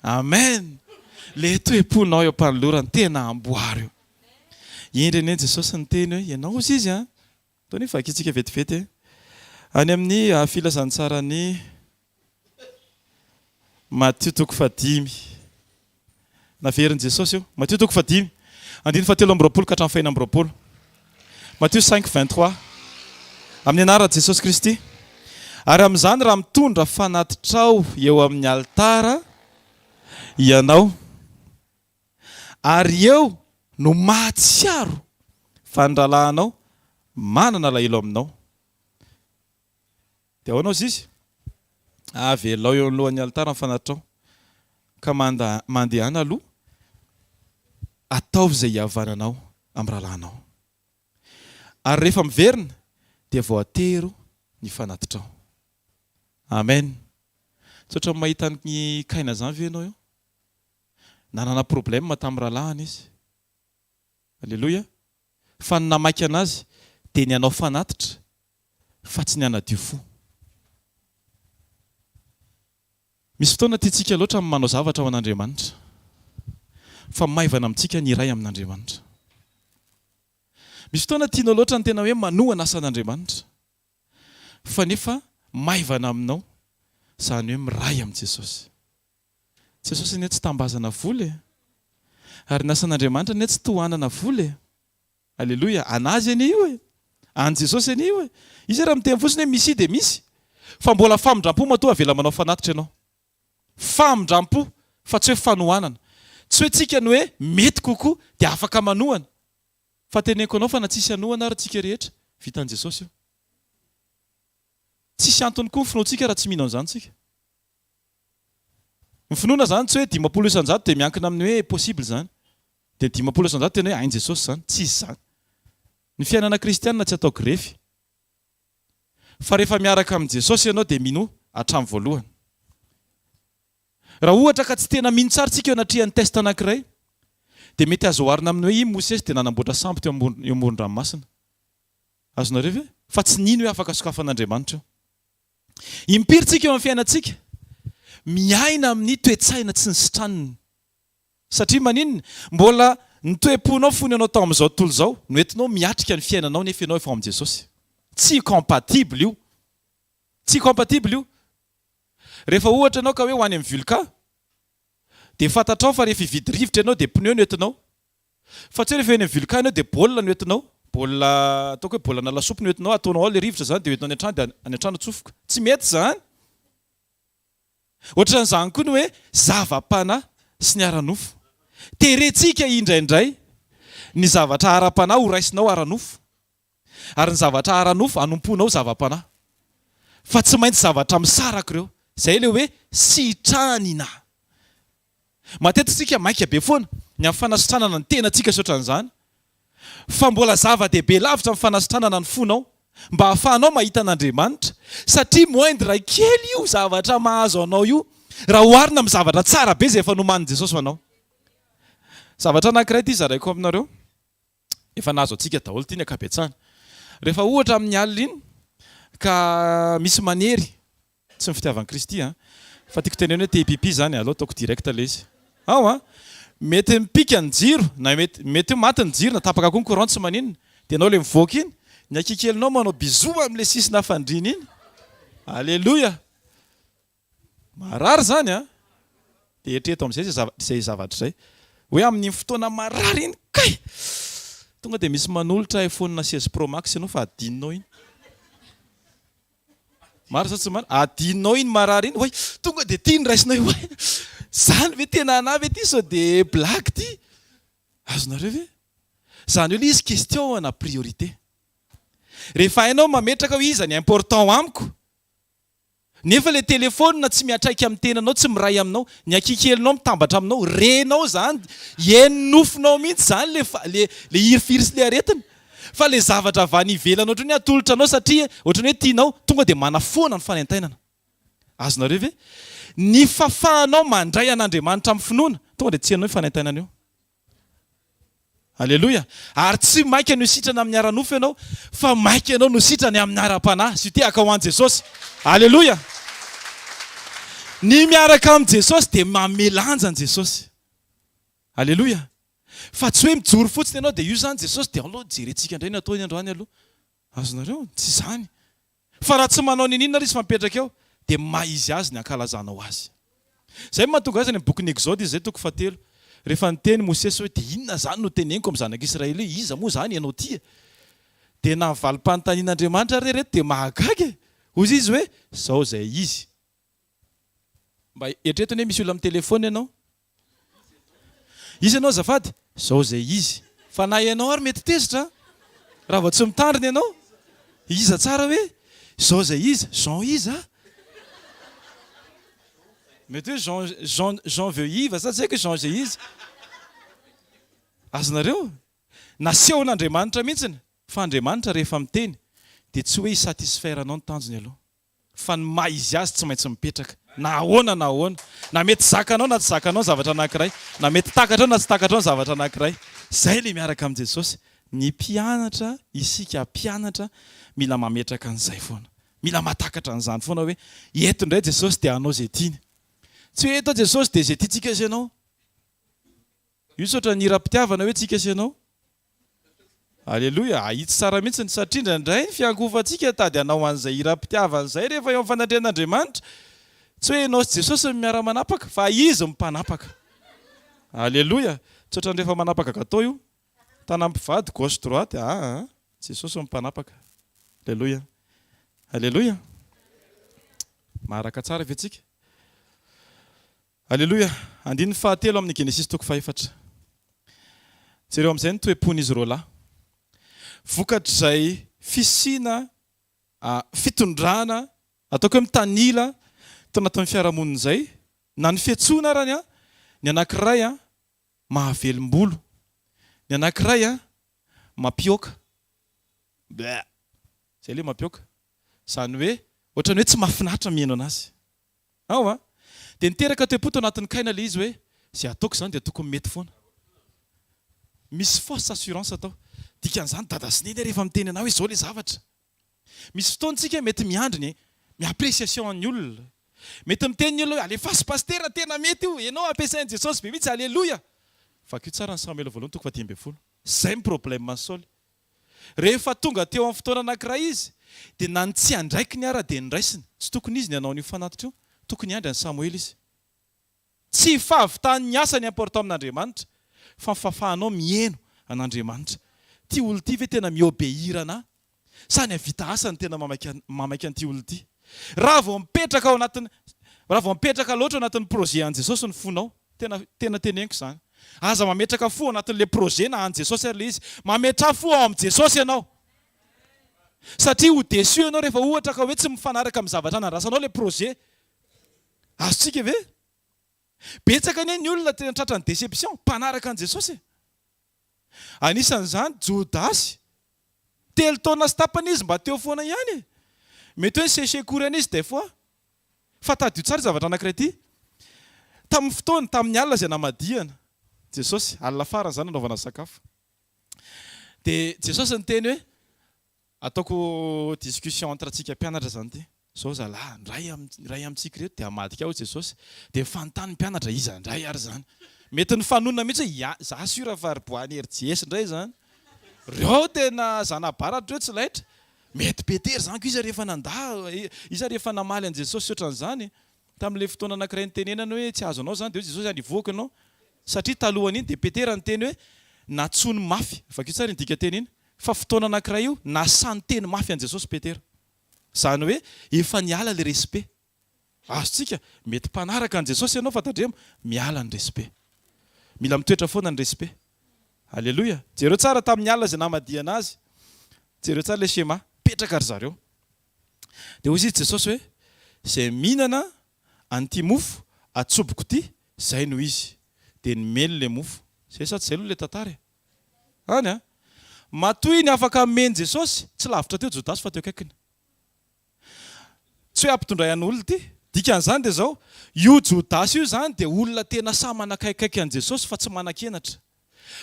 Amen! Le toe-ponao eo am-panolorana tena amboaro io. Hendry anie Jesosy niteny hoe ianao hozy izy an! Atao anie vakintsika vetivety e. Any amin'ny filazantsaran'i Matio toko fahadimy. Naverin'i Jesosy io. Matio toko fahadimy, andininy fahatelo amby 20 ka hatramin'ny fahenina amby 20. Matio 5, 23. Amin'ny anaran'i Jesosy Kristy. Ary amin'izany raha mitondra fanatitrao eo amin'ny alitara ianao, Ary eo no mahatsiaro fa ny rahalahinao manana alahelo aminao. Dia ahoana hozy izy? Avelao eo anoloan'ny alitara ny fanatitrao, ka manda, mandehana aloha, ataovy izay hihavananao amin'ny rahalahinao. Ary rehefa miverina, dia voatero ny fanatitrao. Amen. Tsy ohatran'ny mahita an'i Kaina izany ve ianao eo? Nanana problème tamin'ny rahalahiny izy. Aleloia. Fa ny namaika anazy dia ny hanao fanatitra fa tsy ny hanadio fo. Misy fotoana tiantsika loatra ny manao zavatra ho an'Andriamanitra, fa maivana amintsika ny hiray amin'Andriamanitra. Misy fotoana tianao loatra ny tena hoe manohana asan'Andriamanitra, fa nefa maivana aminao izany hoe miray amin'i Jesosy. Jesosy anie tsy tambazana vola e! Ary ny asan'Andriamanitra anie tsy tohanana vola e! Aleloia! An'Azy anie io e! An'i Jesosy anie io e! Izy raha miteny fotsiny hoe misia dia misy. Fa mbola famindram-po matoa avela manao fanatitra ianao. Famindram-po fa tsy hoe fanohanana. Tsy hoe tsika ny hoe mety kokoa dia afaka manohana. Fa teneniko anao fa na tsisy hanohana ary tsika rehetra, vitan'i Jesosy io. Tsisy antony koa ny finoantsika raha tsy mino an'izany tsika. Ny finoana izany tsy hoe 50% dia miankina amin'ny hoe possible izany. Dia 50% tena hoe hain'i Jesosy izany. Tsy izy izany. Ny fiainana kristianina tsy atao grefy. Fa rehefa miaraka amin'i Jesosy ianao dia minoa hatramin'ny voalohany. Raha ohatra ka tsy tena mino tsara isika eo anatrehan'ny test anankiray dia mety azo oharina amin'ny hoe i Mosesy dia nanamboatra sambo teo eo amoron-dranomasina. Azonareo ve? Fa tsy nino hoe afaka sokafan'Andriamanitra io. Impiry tsika eo amin'ny fiainantsika miaina amin'ny toe-tsaina tsy nisitranina? Satria maninona? Mbola ny toe-ponao fony ianao tao amin'izao tontolo izao no entinao miatrika ny fiainanao nefa ianao efa ao amin'i Jesosy. Tsy compatible io. Tsy compatible io. Rehefa ohatra ianao ka hoe ho any amin'ny Vulca dia fantatrao fa rehefa hividy rivotra ianao dia pneu no entinao. Fa tsy hoe rehefa eny amin'ny Vulca ianao dia baolina no entinao, baolina ataoko hoe baolina lasopy no entinao, ataonao ao ilay rivotra izany dia hoentinao any an-trano dia any an-trano atsofoka. Tsy mety izany. Ohatran'izany koa ny hoe zava-panahy sy ny ara-nofo. Terentsika indraindray ny zavatra ara-panahy ho raisinao ara-nofo, ary ny zavatra ara-nofo hanompoanao zava-panahy. Fa tsy maintsy zavatra misaraka ireo. Izay ilay hoe sitranina. Matetika isika maika be foana ny amin'ny fanasitranana ny tenantsika sy ohatran'izany, fa mbola zava-dehibe lavitra ny fanasitranana ny fonao mba hahafahanao mahita an'Andriamanitra, satria moindre kely io zavatra mahazo anao io raha oharina amin'ny zavatra tsara be izay efa nomanin'i Jesosy ho anao. Zavatra anankiray ity zaraiko aminareo. Efa nahazo antsika daholo ity ny ankabetsahany. Rehefa ohatra amin'ny alina iny ka misy manery, tsy ny fitiavan'i Kristy an, fa tiako teneno hoe te hipipi izany, aleo ataoko direct ilay izy. Ao an! Mety mipika ny jiro, na mety mety hoe maty ny jiro na tapaka koa ny courant tsy maninona, dia ianao ilay mivoaka iny, ny akikelinao manao bisous amin'ilay sisina fandriana iny. Aleloia! Marary izany an! Dia eritrereto amin'izay izay zava, izay zavatra izay. Hoe amin'iny fotoana marary iny kay! Tonga dia misy manolotra iPhone 16 Pro Max ianao fa adinonao iny. Marina sa tsy marina? Adinonao iny marary iny, oay! Tonga dia ity no raisinao io, oay! Izany ve tena anah ve ity sao dia blague ity? Azonareo ve? Izany hoe ilay izy question ana priorité. Rehefa hainao mametraka hoe iza ny important amiko, Nefa ilay telephone tsy miatraika amin'ny tenanao, tsy miray aminao, ny akikelinao mitambatra aminao, renao izany, henon'ny nofonao mihitsy izany le le le hirifiry sy le aretina. Fa le zavatra avy any ivelany ohatran'ny hoe atolotra anao satria ohatran'ny hoe tianao, tonga dia manafoana ny fanaintainana. Azonareo ve? Ny fahafahanao mandray an'Andriamanitra amin'ny finoana, tonga dia tsy henonao io fanaintainana io. Aleloia! Ary tsy maika ny ho sitrana amin'ny ara-nofo ianao, fa maika ianao no sitrany amin'ny ara-panahy. Sy tehaka ho an'i Jesosy. Aleloia! Ny miaraka amin'i Jesosy dia manome lanja an'i Jesosy. Aleloia! Fa tsy hoe mijoro fotsiny ianao dia io izany Jesosy dia aleo jerentsika indray ny ataony androany aloha. Azonareo? Tsy izany. Fa raha tsy manao n'inon'inona ary izy fa mipetraka eo, dia maha izy azy ny ankalazanao azy. Izay no mahatonga azy any amin'ny bokin'ny Exode izy izay toko fahatelo. Rehefa niteny Mosesy hoe dia inona izany no teneniko amin'ny zanak'Israely hoe iza moa izany ianao ity e? Dia na ny valim-panontanian'Andriamanitra ary ireto dia mahagaga e! Hoy izy hoe izao izay izy. Mba eritrereto anie misy olona mitelefaona ianao. Iza ianao azafady? Zao izay izy. Fa na ianao ary mety tezitra an! Raha vao tsy mitandrina ianao. Iza tsara hoe? Zao izay izy. Jean iza? Mety hoe Jean, Jean, Jean veut Yves sa tsy haiko hoe Jean izay iza. Azonareo? Nasehon'Andriamanitra mihitsiny fa Andriamanitra rehefa miteny dia tsy hoe hi-satisfaire anao ny tanjony aloha. Fa ny maha izy azy tsy maintsy mipetraka. Na ahoana na ahoana. Na mety zakanao na tsy zakanao ny zavatra anankiray. Na mety takatrao na tsy takatrao ny zavatra anankiray. Izay ilay miaraka amin'i Jesosy. Ny mpianatra, isika mpianatra, mila mametraka an'izay foana. Mila mahatakatra an'izany foana hoe eto indray Jesosy dia hanao izay tiany. Tsy hoe eto Jesosy dia izay tiantsika sy ianao. Io tsy ohatran'ny hiram-pitiavana hoe tsika sy ianao. Aleloia, ahitsy tsara mihitsy satria indraindray ny fiankohofantsika tady hanao an'izay hiram-pitiavana izay rehefa eo amin'ny fanatrehan'Andriamanitra. Tsy hoe ianao sy Jesosy no miara-manapaka fa Izy no mpanapaka. Aleloia, tsy ohatran'ny rehefa manapaka gateau io. Tanam-pivady gauche droite, aa Jesosy no mpanapaka. Aleloia. Aleloia. Maharaka tsara ve tsika? Aleloia! Andininy fahatelo amin'ny Genesisy toko fahefatra. Jereo amin'izay ny toe-pon'izy roalahy. Vokatr'izay fisiana fitondrana ataoko hoe mitanila tao anatin'ny fiarahamonina izay, na ny fiantsoana arany, ny anankiray mahavelom-bolo, ny anankiray mampioaka. Bleh! Izay ilay mampioaka. Izany hoe ohatran'ny hoe tsy mahafinaritra mihaino an'azy. Ao a! Dia niteraka toe-po tao anatin'i Kaina ilay izy hoe, izay ataoko izany dia tokony mety foana. Misy fausse assurance atao. Dikan'izany dada sy neny rehefa miteny anao hoe izao ilay zavatra. Misy fotoana isika mety miandry ny mi-appréciation an'ny olona. Mety miteny ny olona hoe alefaso pasitera tena mety io, ianao ampiasain'i Jesosy be mihitsy, aleloia! Vakio tsara ny Samoela voalohany toko faha-15. Izay ny problème an'i Saoly. Rehefa tonga teo amin'ny fotoana anankiray izy, dia na ny tsy andraikiny ara dia noraisiny. Tsy tokony izy ny hanao an'io fanatitra io. Tokony hiandry an'i Samoela izy. Tsy fahavitan'ny asa ny important amin'Andriamanitra, fa ny fahafahanao miheno an'Andriamanitra. Ity olona ity ve tena mi-obéir anà? Sa ny hahavita asa no tena mamaika mamaika an'ity olona ity? Raha vao mipetraka ao anatin'ny raha vao mipetraka loatra ao anatin'ny projet an'i Jesosy ny fonao, Tena tena teneniko izany. Aza mametraka fo ao anatin'ilay projet na an'i Jesosy ary ilay izy. Mametraha fo ao amin'i Jesosy ianao. Satria ho déçu ianao rehefa ohatra ka hoe tsy mifanaraka amin'ny zavatra nandrasanao ilay projet. Azontsika ve? Betsaka anie ny olona tena tratran'ny déception, mpanaraka an'i Jesosy e. Anisan'izany Jodasy. Telo taona sy tapany izy mba teo foana ihany e. Mety hoe ni-sécher cours ihany izy des fois. Fa tadidio tsara ity zavatra anankiray ity. Tamin'ny fotoana, tamin'ny alina izay namadihana Jesosy, alina farany izany nanaovana sakafo. Dia Jesosy niteny hoe, ataoko discussion entre antsika mpianatra izany ity. Zao zalahy, ny iray am, iray amintsika ireto dia hamadika ahy hoy Jesosy. Dia mifanontany ny mpianatra, iza indray ary izany? Mety nifanonona mihitsy hoe, ya, za sûr fa ry Boanerjiesy indray izany. Reo tena zana-baratra reo tsy laitra. Mety Petera izany koa iza rehefa nandà, iza rehefa namaly an'i Jesosy sy ohatran'izany. Tamin'ilay fotoana anankiray nitenenany hoe tsy azonao izany dia hoy Jesosy any hivoaka ianao. Satria talohan'iny dia Petera niteny hoe nantsoiny mafy. Vakio tsara iny dikanteny iny. Fa fotoana anankiray io nasahy niteny mafy an'i Jesosy Petera. Izany hoe efa niala ilay respect. Azontsika, mety mpanaraka an'i Jesosy ianao fa tandremo, miala ny respect. Mila mitoetra foana ny respect. Aleloia. Jereo tsara tamin'ny alina izay namadihana azy. Jereo tsara ilay schéma. Mipetraka ry zareo. Dia hoy izy Jesosy hoe, izay mihinana an'ity mofo atsoboko ity, izay no izy. Dia nomeny ilay mofo. Izay sa tsy izay aloha ilay tantara e? Any an. Matoa iny afaka nomen'i Jesosy, tsy lavitra teo Jodasy fa teo akaikiny. Tsy hoe ampitondray an'olona ity. Dikan'izany dia izao, io Jodasy io izany dia olona tena sahy manakaikaiky an'i Jesosy fa tsy manan-kenatra.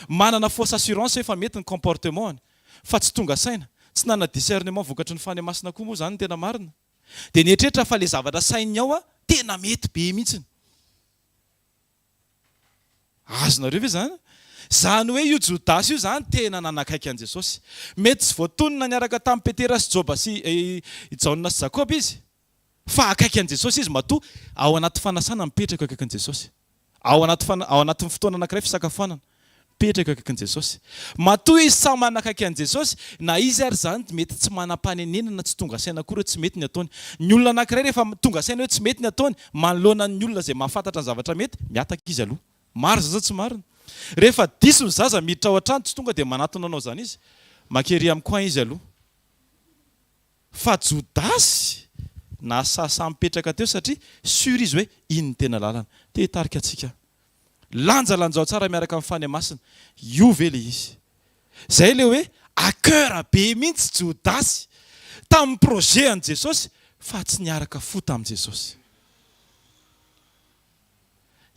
Manana fausse assurance hoe efa mety ny comportement-ny, fa tsy tonga saina. Tsy nanana discernement vokatry ny Fanahy Masina koa moa izany ny tena marina. Dia nieritreritra fa ilay zavatra saininy ao tena mety be mihitsiny. Azonareo ve izany? Izany hoe io Jodasy io izany tena nanakaiky an'i Jesosy. Mety tsy voatonona niaraka tamin'i Petera sy Joba sy i Jaona sy Jakoba izy, fa akaiky an'i Jesosy izy matoa ao anaty fanasana mipetraka eo akaikin'i Jesosy. Ao anaty fana, ao anatin'ny fotoana anankiray fisakafoanana, mipetraka eo akaikin'i Jesosy. Matoa izy samy manakaiky an'i Jesosy, na izy ary izany mety tsy manam-panenenana, tsy tonga saina akory hoe tsy mety ny ataony. Ny olona anankiray rehefa tonga saina hoe tsy mety ny ataony, manoloana ny olona izay mahafantatra ny zavatra mety, mihataka izy aloha. Marina izany sa tsy marina? Rehefa diso ny zaza miditra ao an-trano, tsy tonga dia manatona anao izany izy. Maka ery amin'ny coin izy aloha. Fa Jodasy? Nahasahisahy mipetraka teo satria sûr izy hoe iny ny tena lalana. Te hitarika antsika aho. Lanjalanjao tsara miaraka amin'ny Fanahy Masina, io ve ilay izy? Izay ilay hoe à cœur be mihitsy Jodasy tamin'ny projet an'i Jesosy fa tsy niaraka fo tamin'i Jesosy.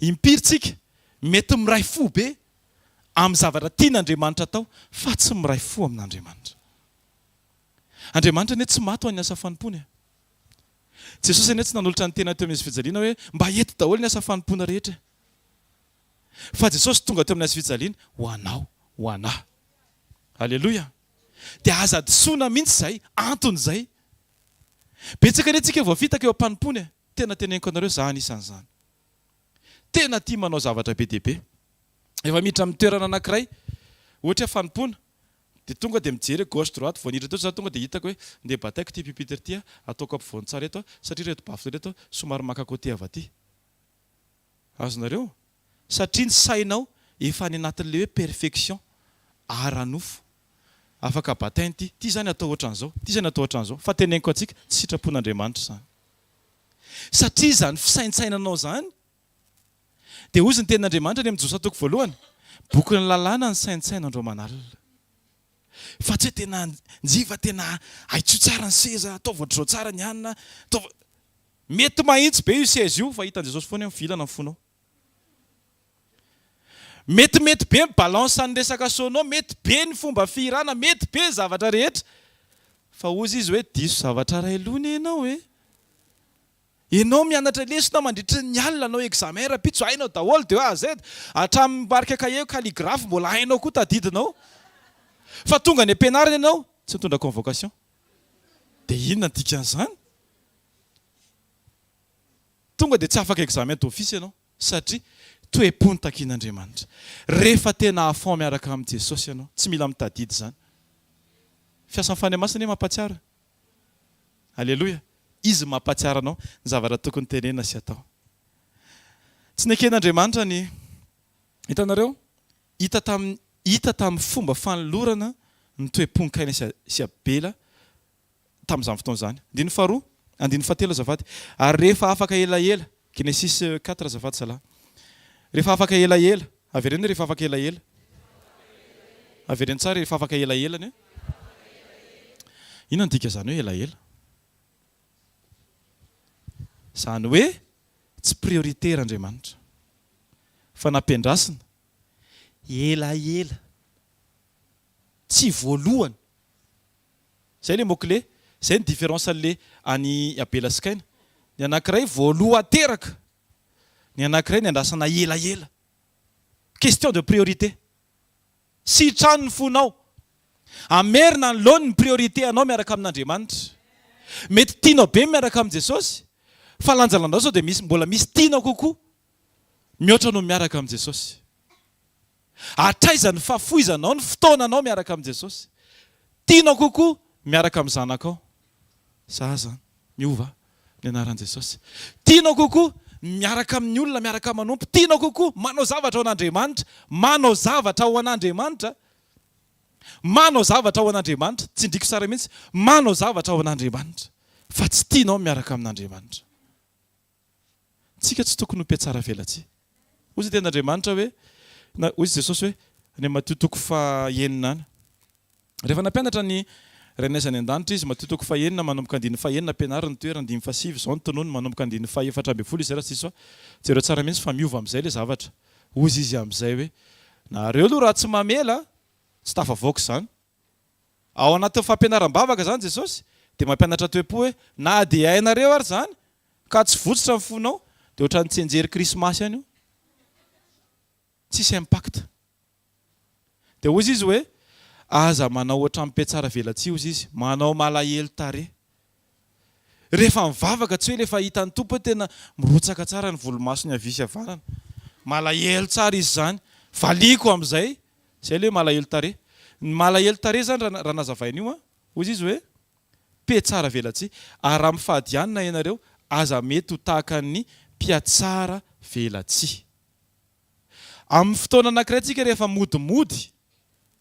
Impiry tsika mety miray fo be amin'ny zavatra tian'Andriamanitra atao fa tsy miray fo amin'Andriamanitra. Andriamanitra anie tsy maty ho an'ny asa fanompoana e. Jesosy anie tsy nanolotra ny tena teo amin'ny hazofijaliana hoe mba eto daholo ny asa fanompoana rehetra e. Fa Jesosy tonga teo amin'ny hazofijaliana ho anao, ho anah. Aleloia. Dia aza disoana mihitsy izay antony izay. Betsaka anie tsika voafitaka eo am-panompoana e. Tena teneniko anareo za anisan'izany. Tena tia manao zavatra be dia be. Efa miditra amin'ny toerana anankiray, ohatra hoe fanompoana, dia tonga dia mijery hoe gauche droite, vao niditra teo za tonga dia hitako hoe ndeha bataiko ity pupitre ity ataoko ampovoany tsara eto satria ireto baffle ireto somary maka côté avy aty. Azonareo? Satria ny sainao efa any anatin'ilay hoe perfection ara-nofo. Afaka bataina ity, ity izany atao ohatran'izao, ity izany atao ohatran'izao. Fa teneniko antsika, tsy sitrapon'Andriamanitra izany. Satria izany fisaintsainanao izany dia hozy ny tenin'Andriamanitra any amin'ny Josoa toko voalohany, bokin'ny lalàna ny saintsaino andro aman'alina. Fa tsy hoe tena njiva tena ahitsio tsara ny seza, ataovy ohatr'izao tsara ny hanina, ataovy. Mety mahitsy be io seza io fa hitan'i Jesosy foana hoe mivilana ny fonao. Metimety be ny balance ny resaka sono, mety be ny fomba fihirana, mety be ny zavatra rehetra. Fa hozy izy hoe diso zavatra ray loha ne ianao e. Ianao mianatra lesona mandritra ny alina, hanao examen rahampitso, hainao daholo de A à Z. Hatramin'ny marika cahier calligraphe mbola hainao koa tadidinao. Fa tonga any am-pianarana ianao, tsy nitondra convocation. Dia inona ny dikan'izany? Tonga dia tsy afaka examen d'office ianao satria toe-po no takian'Andriamanitra. Rehefa tena à fond miaraka amin'i Jesosy ianao, tsy mila mitadidy izany. Fiasan'ny Fanahy Masina anie mampahatsiaro e. Aleloia. Izy no mampahatsiaro anao ny zavatra tokony tenenina sy atao. Tsy neken'Andriamanitra ny, hitanareo, hita tamin'ny, hita tamin'ny fomba fanolorana ny toe-pon'i Kaina sy Abela tamin'izany fotoana izany. Andininy faharoa, andininy fahatelo azafady. Ary rehefa afaka elaela, Genesis quatre azafady zalahy. Rehefa afaka elaela, avereno hoe rehefa afaka elaela. Avereno tsara rehefa afaka elaela anie. Inona no dikan'izany hoe elaela? Izany hoe tsy prioritaire Andriamanitra. Fa nampiandrasina elaela. Tsy voalohany. Zay le mot clé, zay ny différence an'le an'i Abela sy Kaina. Ny anankiray voaloha teraka, ny anankiray niandrasana elaela. Question de priorité. Sitrano ny fonao. Amerina ny laoniny ny priorité anao miaraka amin'Andriamanitra. Mety tianao be ny miaraka amin'i Jesosy, fa lanjalanjao sao dia misy mbola misy tianao kokoa mihoatra noho ny miaraka amin'i Jesosy. Hatraiza ny fahafoizanao ny fotoananao miaraka amin'i Jesosy? Tianao kokoa miaraka amin'ny zanakao. Za zany, miova ny anaran'i Jesosy. Tianao kokoa miaraka amin'ny olona, miaraka manompo. Tianao kokoa manao zavatra ho an'Andriamanitra. Manao zavatra ho an'Andriamanitra. Manao zavatra ho an'Andriamanitra. Tsindriko tsara mihitsy. Manao zavatra ho an'Andriamanitra. Fa tsy tianao miaraka amin'Andriamanitra. Tsika tsy tokony ho mpiatsara velatsihy. Hoy ny tenin'Andriamanitra hoe, na hoy Jesosy hoe, any amin'ny Matio toko fahenina any. Rehefa nampianatra ny Rainay izay any an-danitra Izy, Matio toko fahenina manomboka andininy fahenina, ampianaro ny toerana, andininy fahasivy, izao no tonony, manomboka andininy fahaefatra ambin'ny folo izay raha tsy diso aho. Jereo tsara mihitsy fa miova amin'izay ilay zavatra. Hoy Izy amin'izay hoe, nareo aloha raha tsy mamela, tsy tafavoaka izany. Ao anatin'ny fampianaram-bavaka izany Jesosy dia mampianatra toe-po hoe na dia hainareo ary izany ka tsy votsotra ny fonao dia ohatran'ny tsianjery krismasy ihany io. Tsisy impact. Dia hozy izy hoe aza manao ohatran'ny mpiatsara velatsihy hozy izy, manao malahelo tarehy. Rehefa mivavaka tsy hoe le efa hitan'ny Tompo hoe tena mirotsaka tsara ny volomasony havia sy havanana. Malahelo tsara izy izany. Valiako amin'izay. Izay le hoe malahelo tarehy. Ny malahelo tarehy izany raha raha nazavaina io an, hozy izy hoe mpiatsara velatsihy. Ary raha mifady hanina ianareo, aza mety ho tahaka ny mpiatsara velatsihy. Amin'ny fotoana anankiray tsika rehefa modimody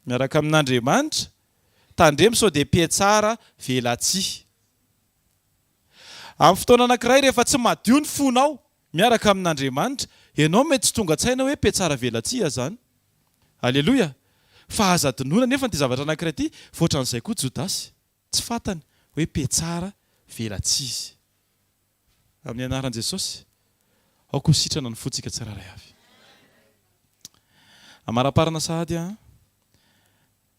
miaraka amin'Andriamanitra, tandremo sao dia mpiatsara velatsihy. Amin'ny fotoana anankiray rehefa tsy madio ny fonao miaraka amin'Andriamanitra, ianao mety tsy tonga an-tsaina hoe mpiatsara velatsihy izany. Aleloia! Fa aza adinoina anefa ity zavatra anankiray ity, fa ohatran'izay koa Jodasy. Tsy fantany hoe mpiatsara velatsihy izy. Amin'ny anaran'i Jesosy, aoka ho sitrana ny fontsika tsirairay avy. Amaraparana sahady an!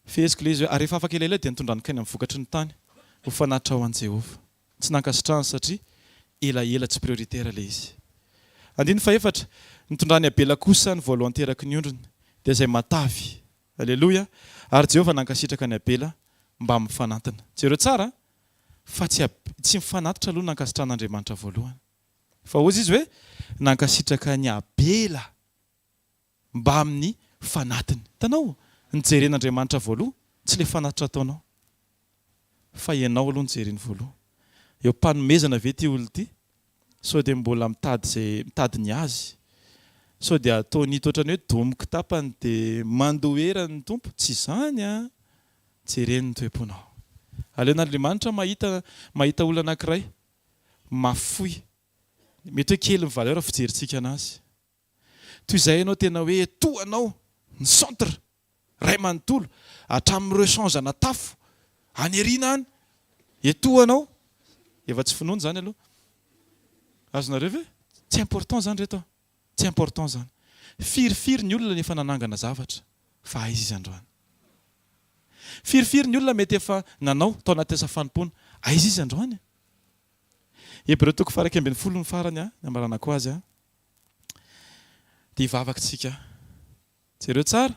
Feheziko ilay izy hoe, Ary rehefa afaka elaela dia nitondrany kaina ny vokatry ny tany ho fanatitra ho an'i Jehovah. Tsy nankasitrahany satria elaela tsy prioritaire ilay izy. Andininy fahefatra, Nitondran'i Abela kosa ny voalohan-teraky ny ondriny, dia izay matavy. Aleloia! Ary Jehovah nankasitraka an'i Abela mbamin'ny fanantiny. Jereo tsara fa tsy tsy ny fanatitra aloha no nankasitrahan'Andriamanitra voalohany. Fa hozy izy hoe, nankasitraka an'i Abela mbamin'ny fanatiny. Hitanao? Ny jeren'Andriamanitra voaloha, tsy ilay fanatitra ataonao. Fa ianao aloha no jereny voaloha. Eo am-panomezana ve ity olona ity? Sao dia mbola mitady izay mitady ny azy? Sao dia ataony hita ohatran'ny hoe domiko tapany dia mandoa erany ny Tompo? Tsy izany an! Jereny ny toe-ponao. Aleon'Andriamanitra mahita mahita olona anankiray mafoy. Mety hoe kely ny valeur fijerintsika anazy. Toy izay ianao tena hoe toa anao ny centre ray manontolo hatramin'ny rechange-na tafo any aoriana any etoa anao efa tsy finoana izany aloha. Azonareo ve? Tsy important izany reto a! Tsy important izany. Firy firy ny olona efa nanangana zavatra fa aiza izy androany? Firy firy ny olona mety efa nanao tao anaty asa fanompoana, aiza izy androany? Hebreo toko faha 11 ny farany a, ny amaranako azy a. Dia hivavaka isika. Jereo tsara.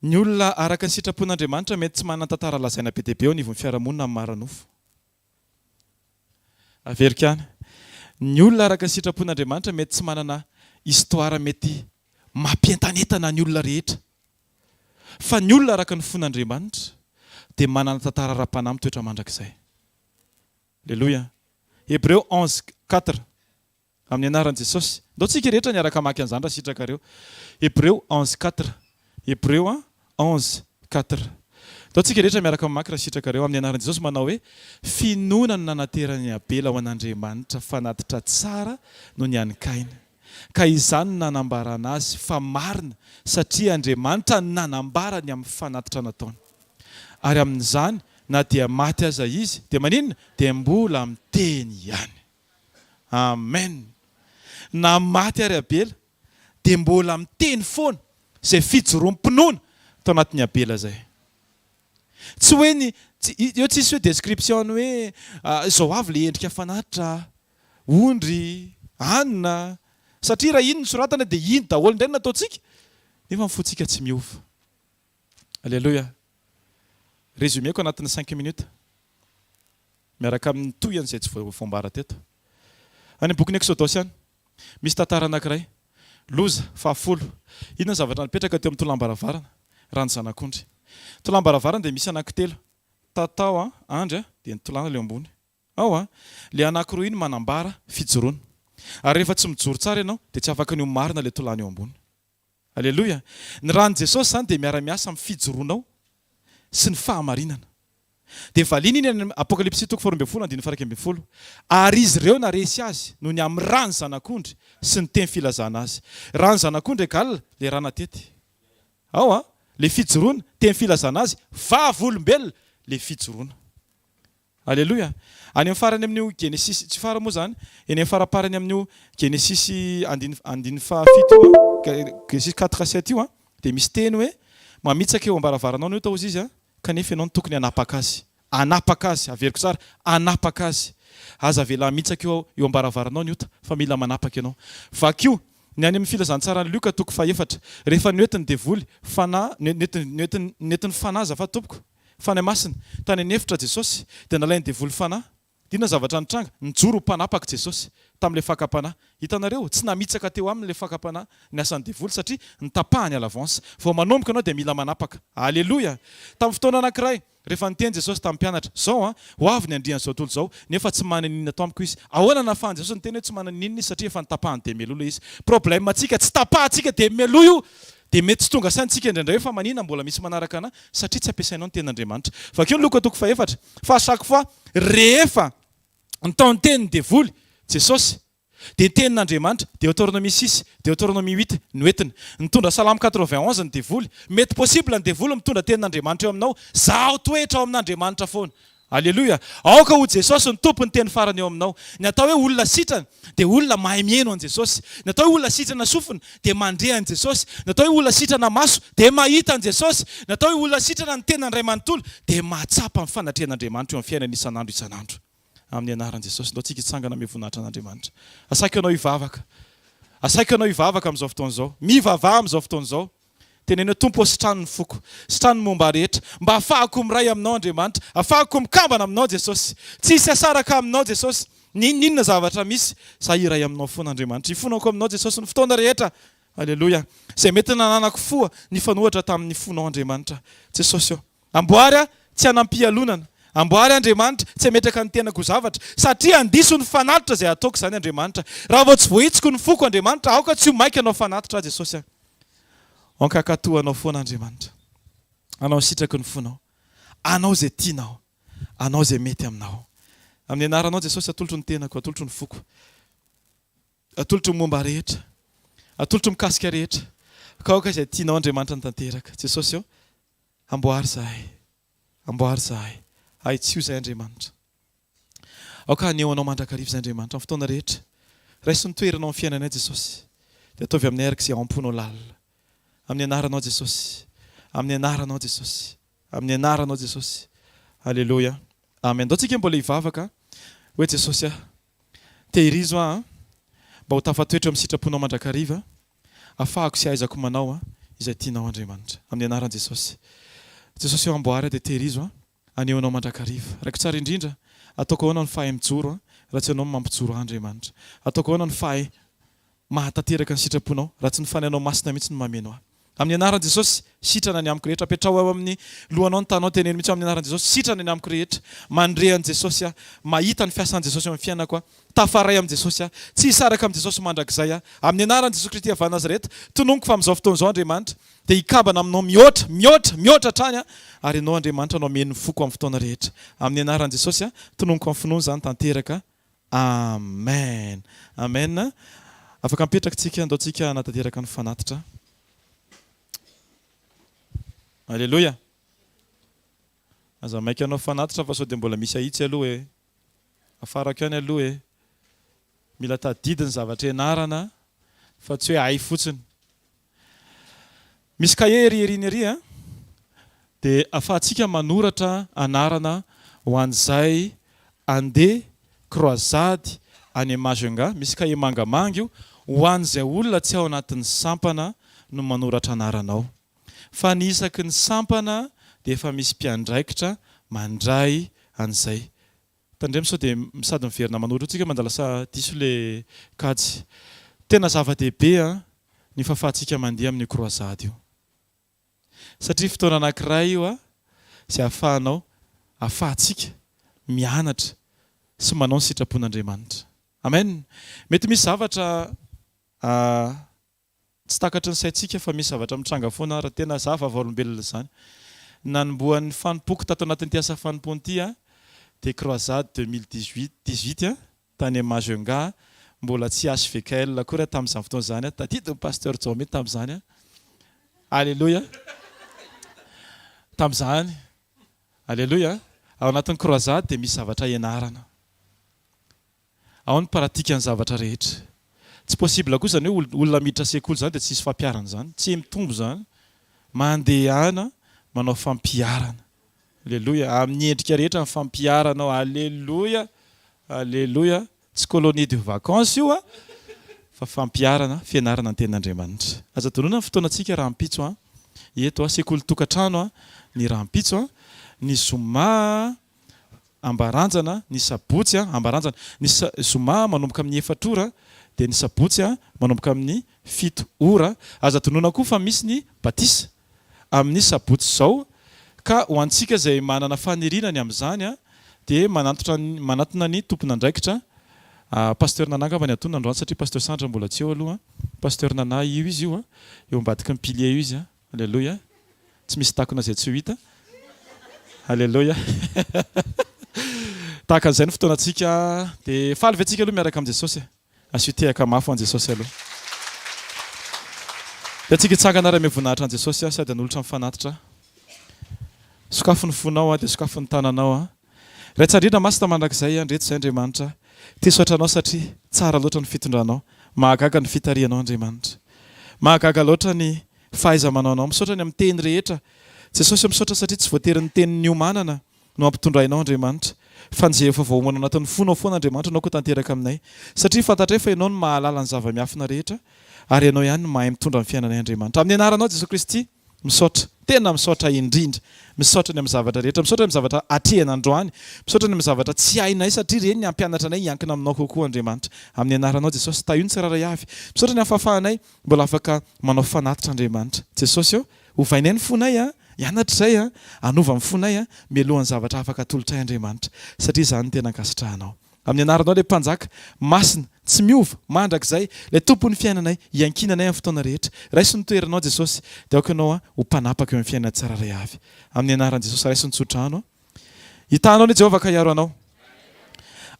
Ny olona araka ny sitrapon'Andriamanitra mety tsy manana tantara lazaina be dia be eo anivon'ny fiarahamonina amin'ny maha ara-nofo. Averiko ihany. Ny olona araka ny sitrapon'Andriamanitra mety tsy manana histoire mety mampientanentana ny olona rehetra. Fa ny olona araka ny fon'Andriamanitra dia manana tantara ara-panahy mitoetra mandrakizay. Aleloia. Hebreo 11, 4. Amin'ny anaran'i Jesosy. Ndao tsika rehetra niaraka hamaky an'izany raha sitrakareo. Hebreo 11, 4. Hebreo 11, 4. Ndao tsika rehetra miaraka mamaky raha sitrakareo. Amin'ny anaran'i Jesosy manao hoe, Finoana no nanateran'i Abela ho an'Andriamanitra fanatitra tsara noho ny an'i Kaina. Ka izany no nanambarana azy fa marina, satria Andriamanitra no nanambara ny amin'ny fanatitra nataony. Ary amin'izany, na dia maty aza izy, dia maninona? Dia mbola miteny ihany. Amen! Na maty ary Abela, dia mbola miteny foana izay fijoroam-pinoana tao anatin'i Abela izay. Tsy hoe ny, eo tsisy hoe description ny hoe izao avy ilay endrika fanatitra, ondry, anona, satria raha iny no soratana dia iny daholo indray no nataontsika, nefa ny fontsika tsy miova. Aleloia. Résumé-ko anatin'ny cinq minutes. Miaraka amin'ny tohiny izay tsy voambara teto. Any amin'ny bokin'ny Eksodosy any, misy tantara anankiray. Loza, fahafolo. Inona ny zavatra nipetraka teo amin'ny tolam-baravarana? Raha ny zanak'ondry. Tolam-baravarana dia misy anankitelo. Tatao, andry, dia ny tolàna ilay eo ambony. Ao an! Ilay anankiroa iny manambara fijoroana. Ary rehefa tsy mijoro tsara ianao, dia tsy afaka ny ho marina ilay tolàna eo ambony. Aleloia! Ny ran'i Jesosy izany dia miara-miasa amin'ny fijoroanao sy ny fahamarinana. Dia valiana iny any Apokalypsy toko faharoa ambin'ny folo andininy faha-11. Ary izy ireo naresy azy noho ny amin'ny ran'ny Zanak'ondry sy ny teny filazana azy. Ran'ny Zanak'ondry egal le ra natety. Ao an! Le fijoroana, teny filazana azy, vavolombelona le fijoroana. Aleloia! Any amin'ny farany amin'io Genesisy, tsy fara moa izany, eny amin'ny faraparany amin'io Genesisy andininy andininy fahafito io an, Genesisy quatre sept io an, dia misy teny hoe, mamitsaka eo am-baravaranao ny ota hozy izy an, kanefa ianao no tokony hanapaka azy. Hanapaka azy, averiko tsara, hanapaka azy. Aza avela hamitsaka eo eo am-baravaranao ny ota, fa mila manapaka ianao. Vakio ny any amin'ny Filazantsaran'i Lioka toko fahefatra, rehefa noentin'ny devoly, fanahy, noentin'ny, noentin'ny, noentin'ny fanahy azafady tompoko, Fanahy Masina. Tany an'efitra Jesosy, dia nalain'ny devoly fanahy. Inona ny zavatra nitranga? Nijoro ho mpanapaka Jesosy, tamin'ilay fakam-panahy. Hitanareo? Tsy namitsaka teo aminy ilay fakam-panahy ny asan'ny devoly, satria notapahany à l'avance. Vao manomboka ianao dia mila manapaka. Aleloia! Tamin'ny fotoana anankiray, rehefa niteny Jesosy tamin'ny mpianatra, Izao an, ho avy ny andrian'izao tontolo izao, nefa tsy manana inona ato amiko izy. Ahoana no nahafahan'i Jesosy niteny hoe tsy manana inona izy? Satria efa notapahany dia mialoha ilay izy. Problème-ntsika, tsy tapahantsika dia mialoha io! Dia mety tsy tonga saina tsika indraindray hoe fa manina mbola misy manaraka anah satria tsy ampiasainao ny tenin'Andriamanitra. Vakio ny Lioka toko fahefatra fa à chaque fois rehefa nitaon-teny ny devoly Jesosy dia ny tenin'Andriamanitra, Deoteronomie six, Deoteronomie huit, no entiny. Nitondra Salamo 91 ny devoly. Mety possible ny devoly mitondra tenin'Andriamanitra eo aminao. Zaho toetra ao amin'Andriamanitra foana. Aleloia! Aoka ho Jesosy no Tompon'ny teny farany eo aminao. Ny atao hoe olona sitrana dia olona mahay mihaino an'i Jesosy. Ny atao hoe olona sitrana sofina dia mandre an'i Jesosy. Ny atao hoe olona sitrana maso dia mahita an'i Jesosy. Ny atao hoe olona sitrana ny tenany iray manontolo dia mahatsapa ny fanatrehan'Andriamanitra eo amin'ny fiainany isan'andro isan'andro. Amin'ny anaran'i Jesosy, ndao tsika hitsangana ame voninahitra an'Andriamanitra. Asaiko ianao hivavaka. Asaiko ianao hivavaka amin'izao fotoana izao. Mivavaha amin'izao fotoana izao. Teneno hoe, Tompo ô, sitrano ny foko. Sitrano ny momba rehetra. Mba hahafahako miray Aminao, Andriamanitra. Hahafahako mikambana Aminao, Jesosy. Tsy hisy hasaraka Aminao, Jesosy. N'inon'inona zavatra misy, za hiray Aminao foana, Andriamanitra. Hifonako Aminao, Jesosy, ny fotoana rehetra. Aleloia. Izay mety nananako fo nifanohitra tamin'ny fonao, Andriamanitra. Jesosy ô. Amboary aho tsy hanam-pialonana. Amboary Andriamanitra, tsy hametraka ny tenako ho zavatra, satria handiso ny fanatitra izay hataoko izany Andriamanitra. Raha vao tsy voahitsiko ny foko, Andriamanitra, aoka tsy ho maika hanao fanatitra aho, Jesosy a. Aoka hankatò Anao foana, Andriamanitra. Hanao ny sitraky ny fonao. Hanao izay tianao. Hanao izay mety aminao. Amin'ny anaranao, Jesosy, atolotro ny tenako, atolotro ny foko. Atolotro ny momba rehetra. Atolotro mikasika rehetra. Ka aoka izay tianao, Andriamanitra, ny tanteraka. Jesosy ô. Amboary izahay. Amboary izahay. Ahitsio izahay, Andriamanitra. Aoka haneho Anao mandrakariva izahay, Andriamanitra, amin'ny fotoana rehetra. Raiso ny toeranao amin'ny fiainanay, Jesosy. Dia ataovy aminay araka izay ao am-ponao lalina. Amin'ny Anaranao, Jesosy. Amin'ny Anaranao, Jesosy. Amin'ny Anaranao, Jesosy. Aleloia. Amen. Ndao tsika mbola hivavaka hoe, Jesosy ah, tehirizo aho an, mba ho tafatoetra eo amin'ny sitraponao mandrakariva. Afahako sy ahaizako manao izay tianao Andriamanitra. Amin'ny anaran'i Jesosy. Jesosy eo amboary aho dia tehirizo aho, haneho Anao mandrakariva. Raiko tsara indrindra, ataoko ahoana no fahay mijoro raha tsy Ianao no mampijoro ahy Andriamanitra. Ataoko ahoana no fahay mahatanteraka ny sitraponao raha tsy ny Fanahinao Masina mihitsy no mameno ahy. Amin'ny anaran'i Jesosy, sitrana ny amiko rehetra. Apetraho eo amin'ny lohanao ny tananao, teneno mihitsy amin'ny anaran'i Jesosy, sitrana ny amiko rehetra. Mandre an'i Jesosy aho, mahita ny fiasan'i Jesosy eo amin'ny fiainako aho. Tafaray amin'i Jesosy aho. Tsy hisaraka amin'i Jesosy mandrakizay aho. Amin'ny anaran'i Jesosy Kristy avy any Nazareta, tononiko fa amin'izao fotoana izao Andriamanitra dia hikambana aminao mihoatra, mihoatra, mihoatra hatrany aho, ary Ianao Andriamanitra no hameno ny foko amin'ny fotoana rehetra. Amin'ny anaran'i Jesosy aho, tononiko amin'ny finoana izany tanteraka. Amen. Amen. Afaka mipetraka tsika, andao tsika hanatanteraka ny fanatitra. Aleloia. Aza maika hanao fanatitra fa sao dia mbola misy ahitsy aloha e. Afarako ihany aloha e. Mila tadidy ny zavatra ianarana fa tsy hoe hay fotsiny. Misy cahier ery eriny ery a. Dia afahantsika manoratra anarana ho an'izay andeha croisade any Majunga. Misy cahier mangamanga io. Ho an'izay olona tsy ao anatin'ny sampana no manoratra anarana ao. Fa ny isaky ny sampana dia efa misy mpiandraikitra mandray an'izay. Tandremo sao dia sady miverina manoratra eo tsika mandala sa diso le kajy. Tena zava-dehibe an ny fahafahantsika mandeha amin'io croisade io. Satria fotoana anankiray io an izay ahafahanao, ahafahantsika mianatra sy manao ny sitrapon'Andriamanitra. Amen. Mety misy zavatra Tsy takatry ny saintsika fa misy zavatra mitranga foana ary tena za vavolombelona izany. Nanombohan'ny fanompoako tato anatin'ity asa fanompoana ity aho dia croisade 2018 18 tany Majunga mbola tsy HVKL akory aho tamin'izany fotoana izany aho tadidin'i Pasteur Jaomet tamin'izany aho Aleloia tamin'izany Aleloia ao anatin'ny croisade dia misy zavatra ianarana Ao ny pratique ny zavatra rehetra. Tsy possible koa izany hoe olona miditra sekoly izany dia tsy hisy fampiharana izany. Tsy mitombo izany. Mandehana manao fampiharana. Aleloia. Amin'ny endrika rehetra ny fampiharana ao. Aleloia. Aleloia. Tsy colonie de vacances io an, fa fampiharana, fianarana ny tenin'Andriamanitra. Aza adinoina ny fotoanantsika rahampitso an. Eto an, sekoly tokantrano an, ny rahampitso an. Ny zoma an. Ambaranjana, ny sabotsy a, Ambaranjana, ny sa, zoma manomboka amin'ny efatra ora dia ny sabotsy a manomboka amin'ny fito ora. Aza adinoina koa fa misy ny batisa amin'ny sabotsy izao ka ho antsika izay manana faniriana ny amin'izany a dia manantotra ny, manatona ny tompon'andraikitra. Pasteur Nana angamba ny antonona androany satria Pasteur Sandra mbola tsy eo aloha. Pasteur Nana io izy io a, eo ambadiky ny pilier io izy a. Aleloia. Tsy misy takona izay tsy ho hita. Aleloia. Tahaka an'izay ny fotoanantsika. Dia faly ve tsika aloha miaraka amin'i Jesosy e? Asio tehaka mafy ho an'i Jesosy aloha. Dia antsika hitsangana ary hanome voninahitra an'i Jesosy aho sady hanolotra ny fanatitra. Sokafy ny fonao dia sokafy ny tananao. Ray tsara indrindra masina mandrakizay Andreto izay Andriamanitra. Te hisaotra Anao satria tsara loatra ny fitondranao. Mahagaga ny fitarihanao Andriamanitra. Mahagaga loatra ny fahaiza-manao Anao. Misaotra ny amin'ny teny rehetra. Jesosy ô misaotra satria tsy voatery ny teny niomanana no ampitondrainao Andriamanitra fa ny izay efa voaomana ao anatin'ny fonao foana Andriamanitra no aoka ho tanteraka aminay satria fantatray fa Ianao no mahalala ny zava-miafina rehetra ary Ianao ihany no mahay mitondra ny fiainanay Andriamanitra. Amin'ny anaranao Jesosy Kristy Misaotra. Tena misaotra indrindra. Misaotra ny amin'ny zavatra rehetra. Misaotra ny amin'ny zavatra atrehina androany. Misaotra ny amin'ny zavatra tsy hainay satria ireny ny hampianatra anay hiankina aminao kokoa Andriamanitra. Amin'ny anaranao Jesosy. Tahio ny tsirairay avy. Misaotra ny amin'ny fahafahanay mbola afaka manao fanatitra Andriamanitra. Jesosy ô, ovainay ny fonay a, hianatra izay a, hanova ny fonay a, mialohan'ny zavatra afaka atolotray Andriamanitra. Satria izany no tena ankasitrahanao. Amin'ny anaranao ilay Mpanjaka, masina, tsy miova, mandrakizay, ilay Tompon'ny fiainanay, iankinanay amin'ny fotoana rehetra. Raiso ny toeranao Jesosy, dia aoka Ianao ho mpanapaka eo amin'ny fiainana tsirairay avy. Amin'ny anaran'i Jesosy, raiso ny tsodrano. Hitaha anao anie Jehovah ka hiaro anao.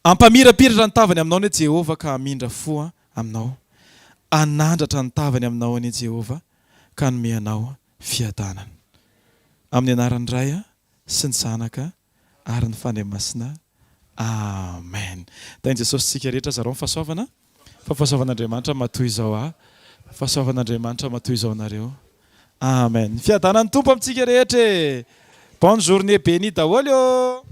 Hampamirapiratra ny tavany aminao anie Jehovah ka hamindra fo aminao. Hanandratra ny tavany aminao anie Jehovah ka hanome anao fiadanana. Amin'ny anaran'ny Ray sy ny Zanaka ary ny Fanahy Masina. Amen. Tahin'i Jesosy tsika rehetra zarao ny fahasoavana fa fahasoavan'Andriamanitra matoy izao ahy, fahasoavan'Andriamanitra matoy izao anareo. Amen. Fiadanan'ny Tompo amintsika rehetra e! Bonne journée bénie daholo ô!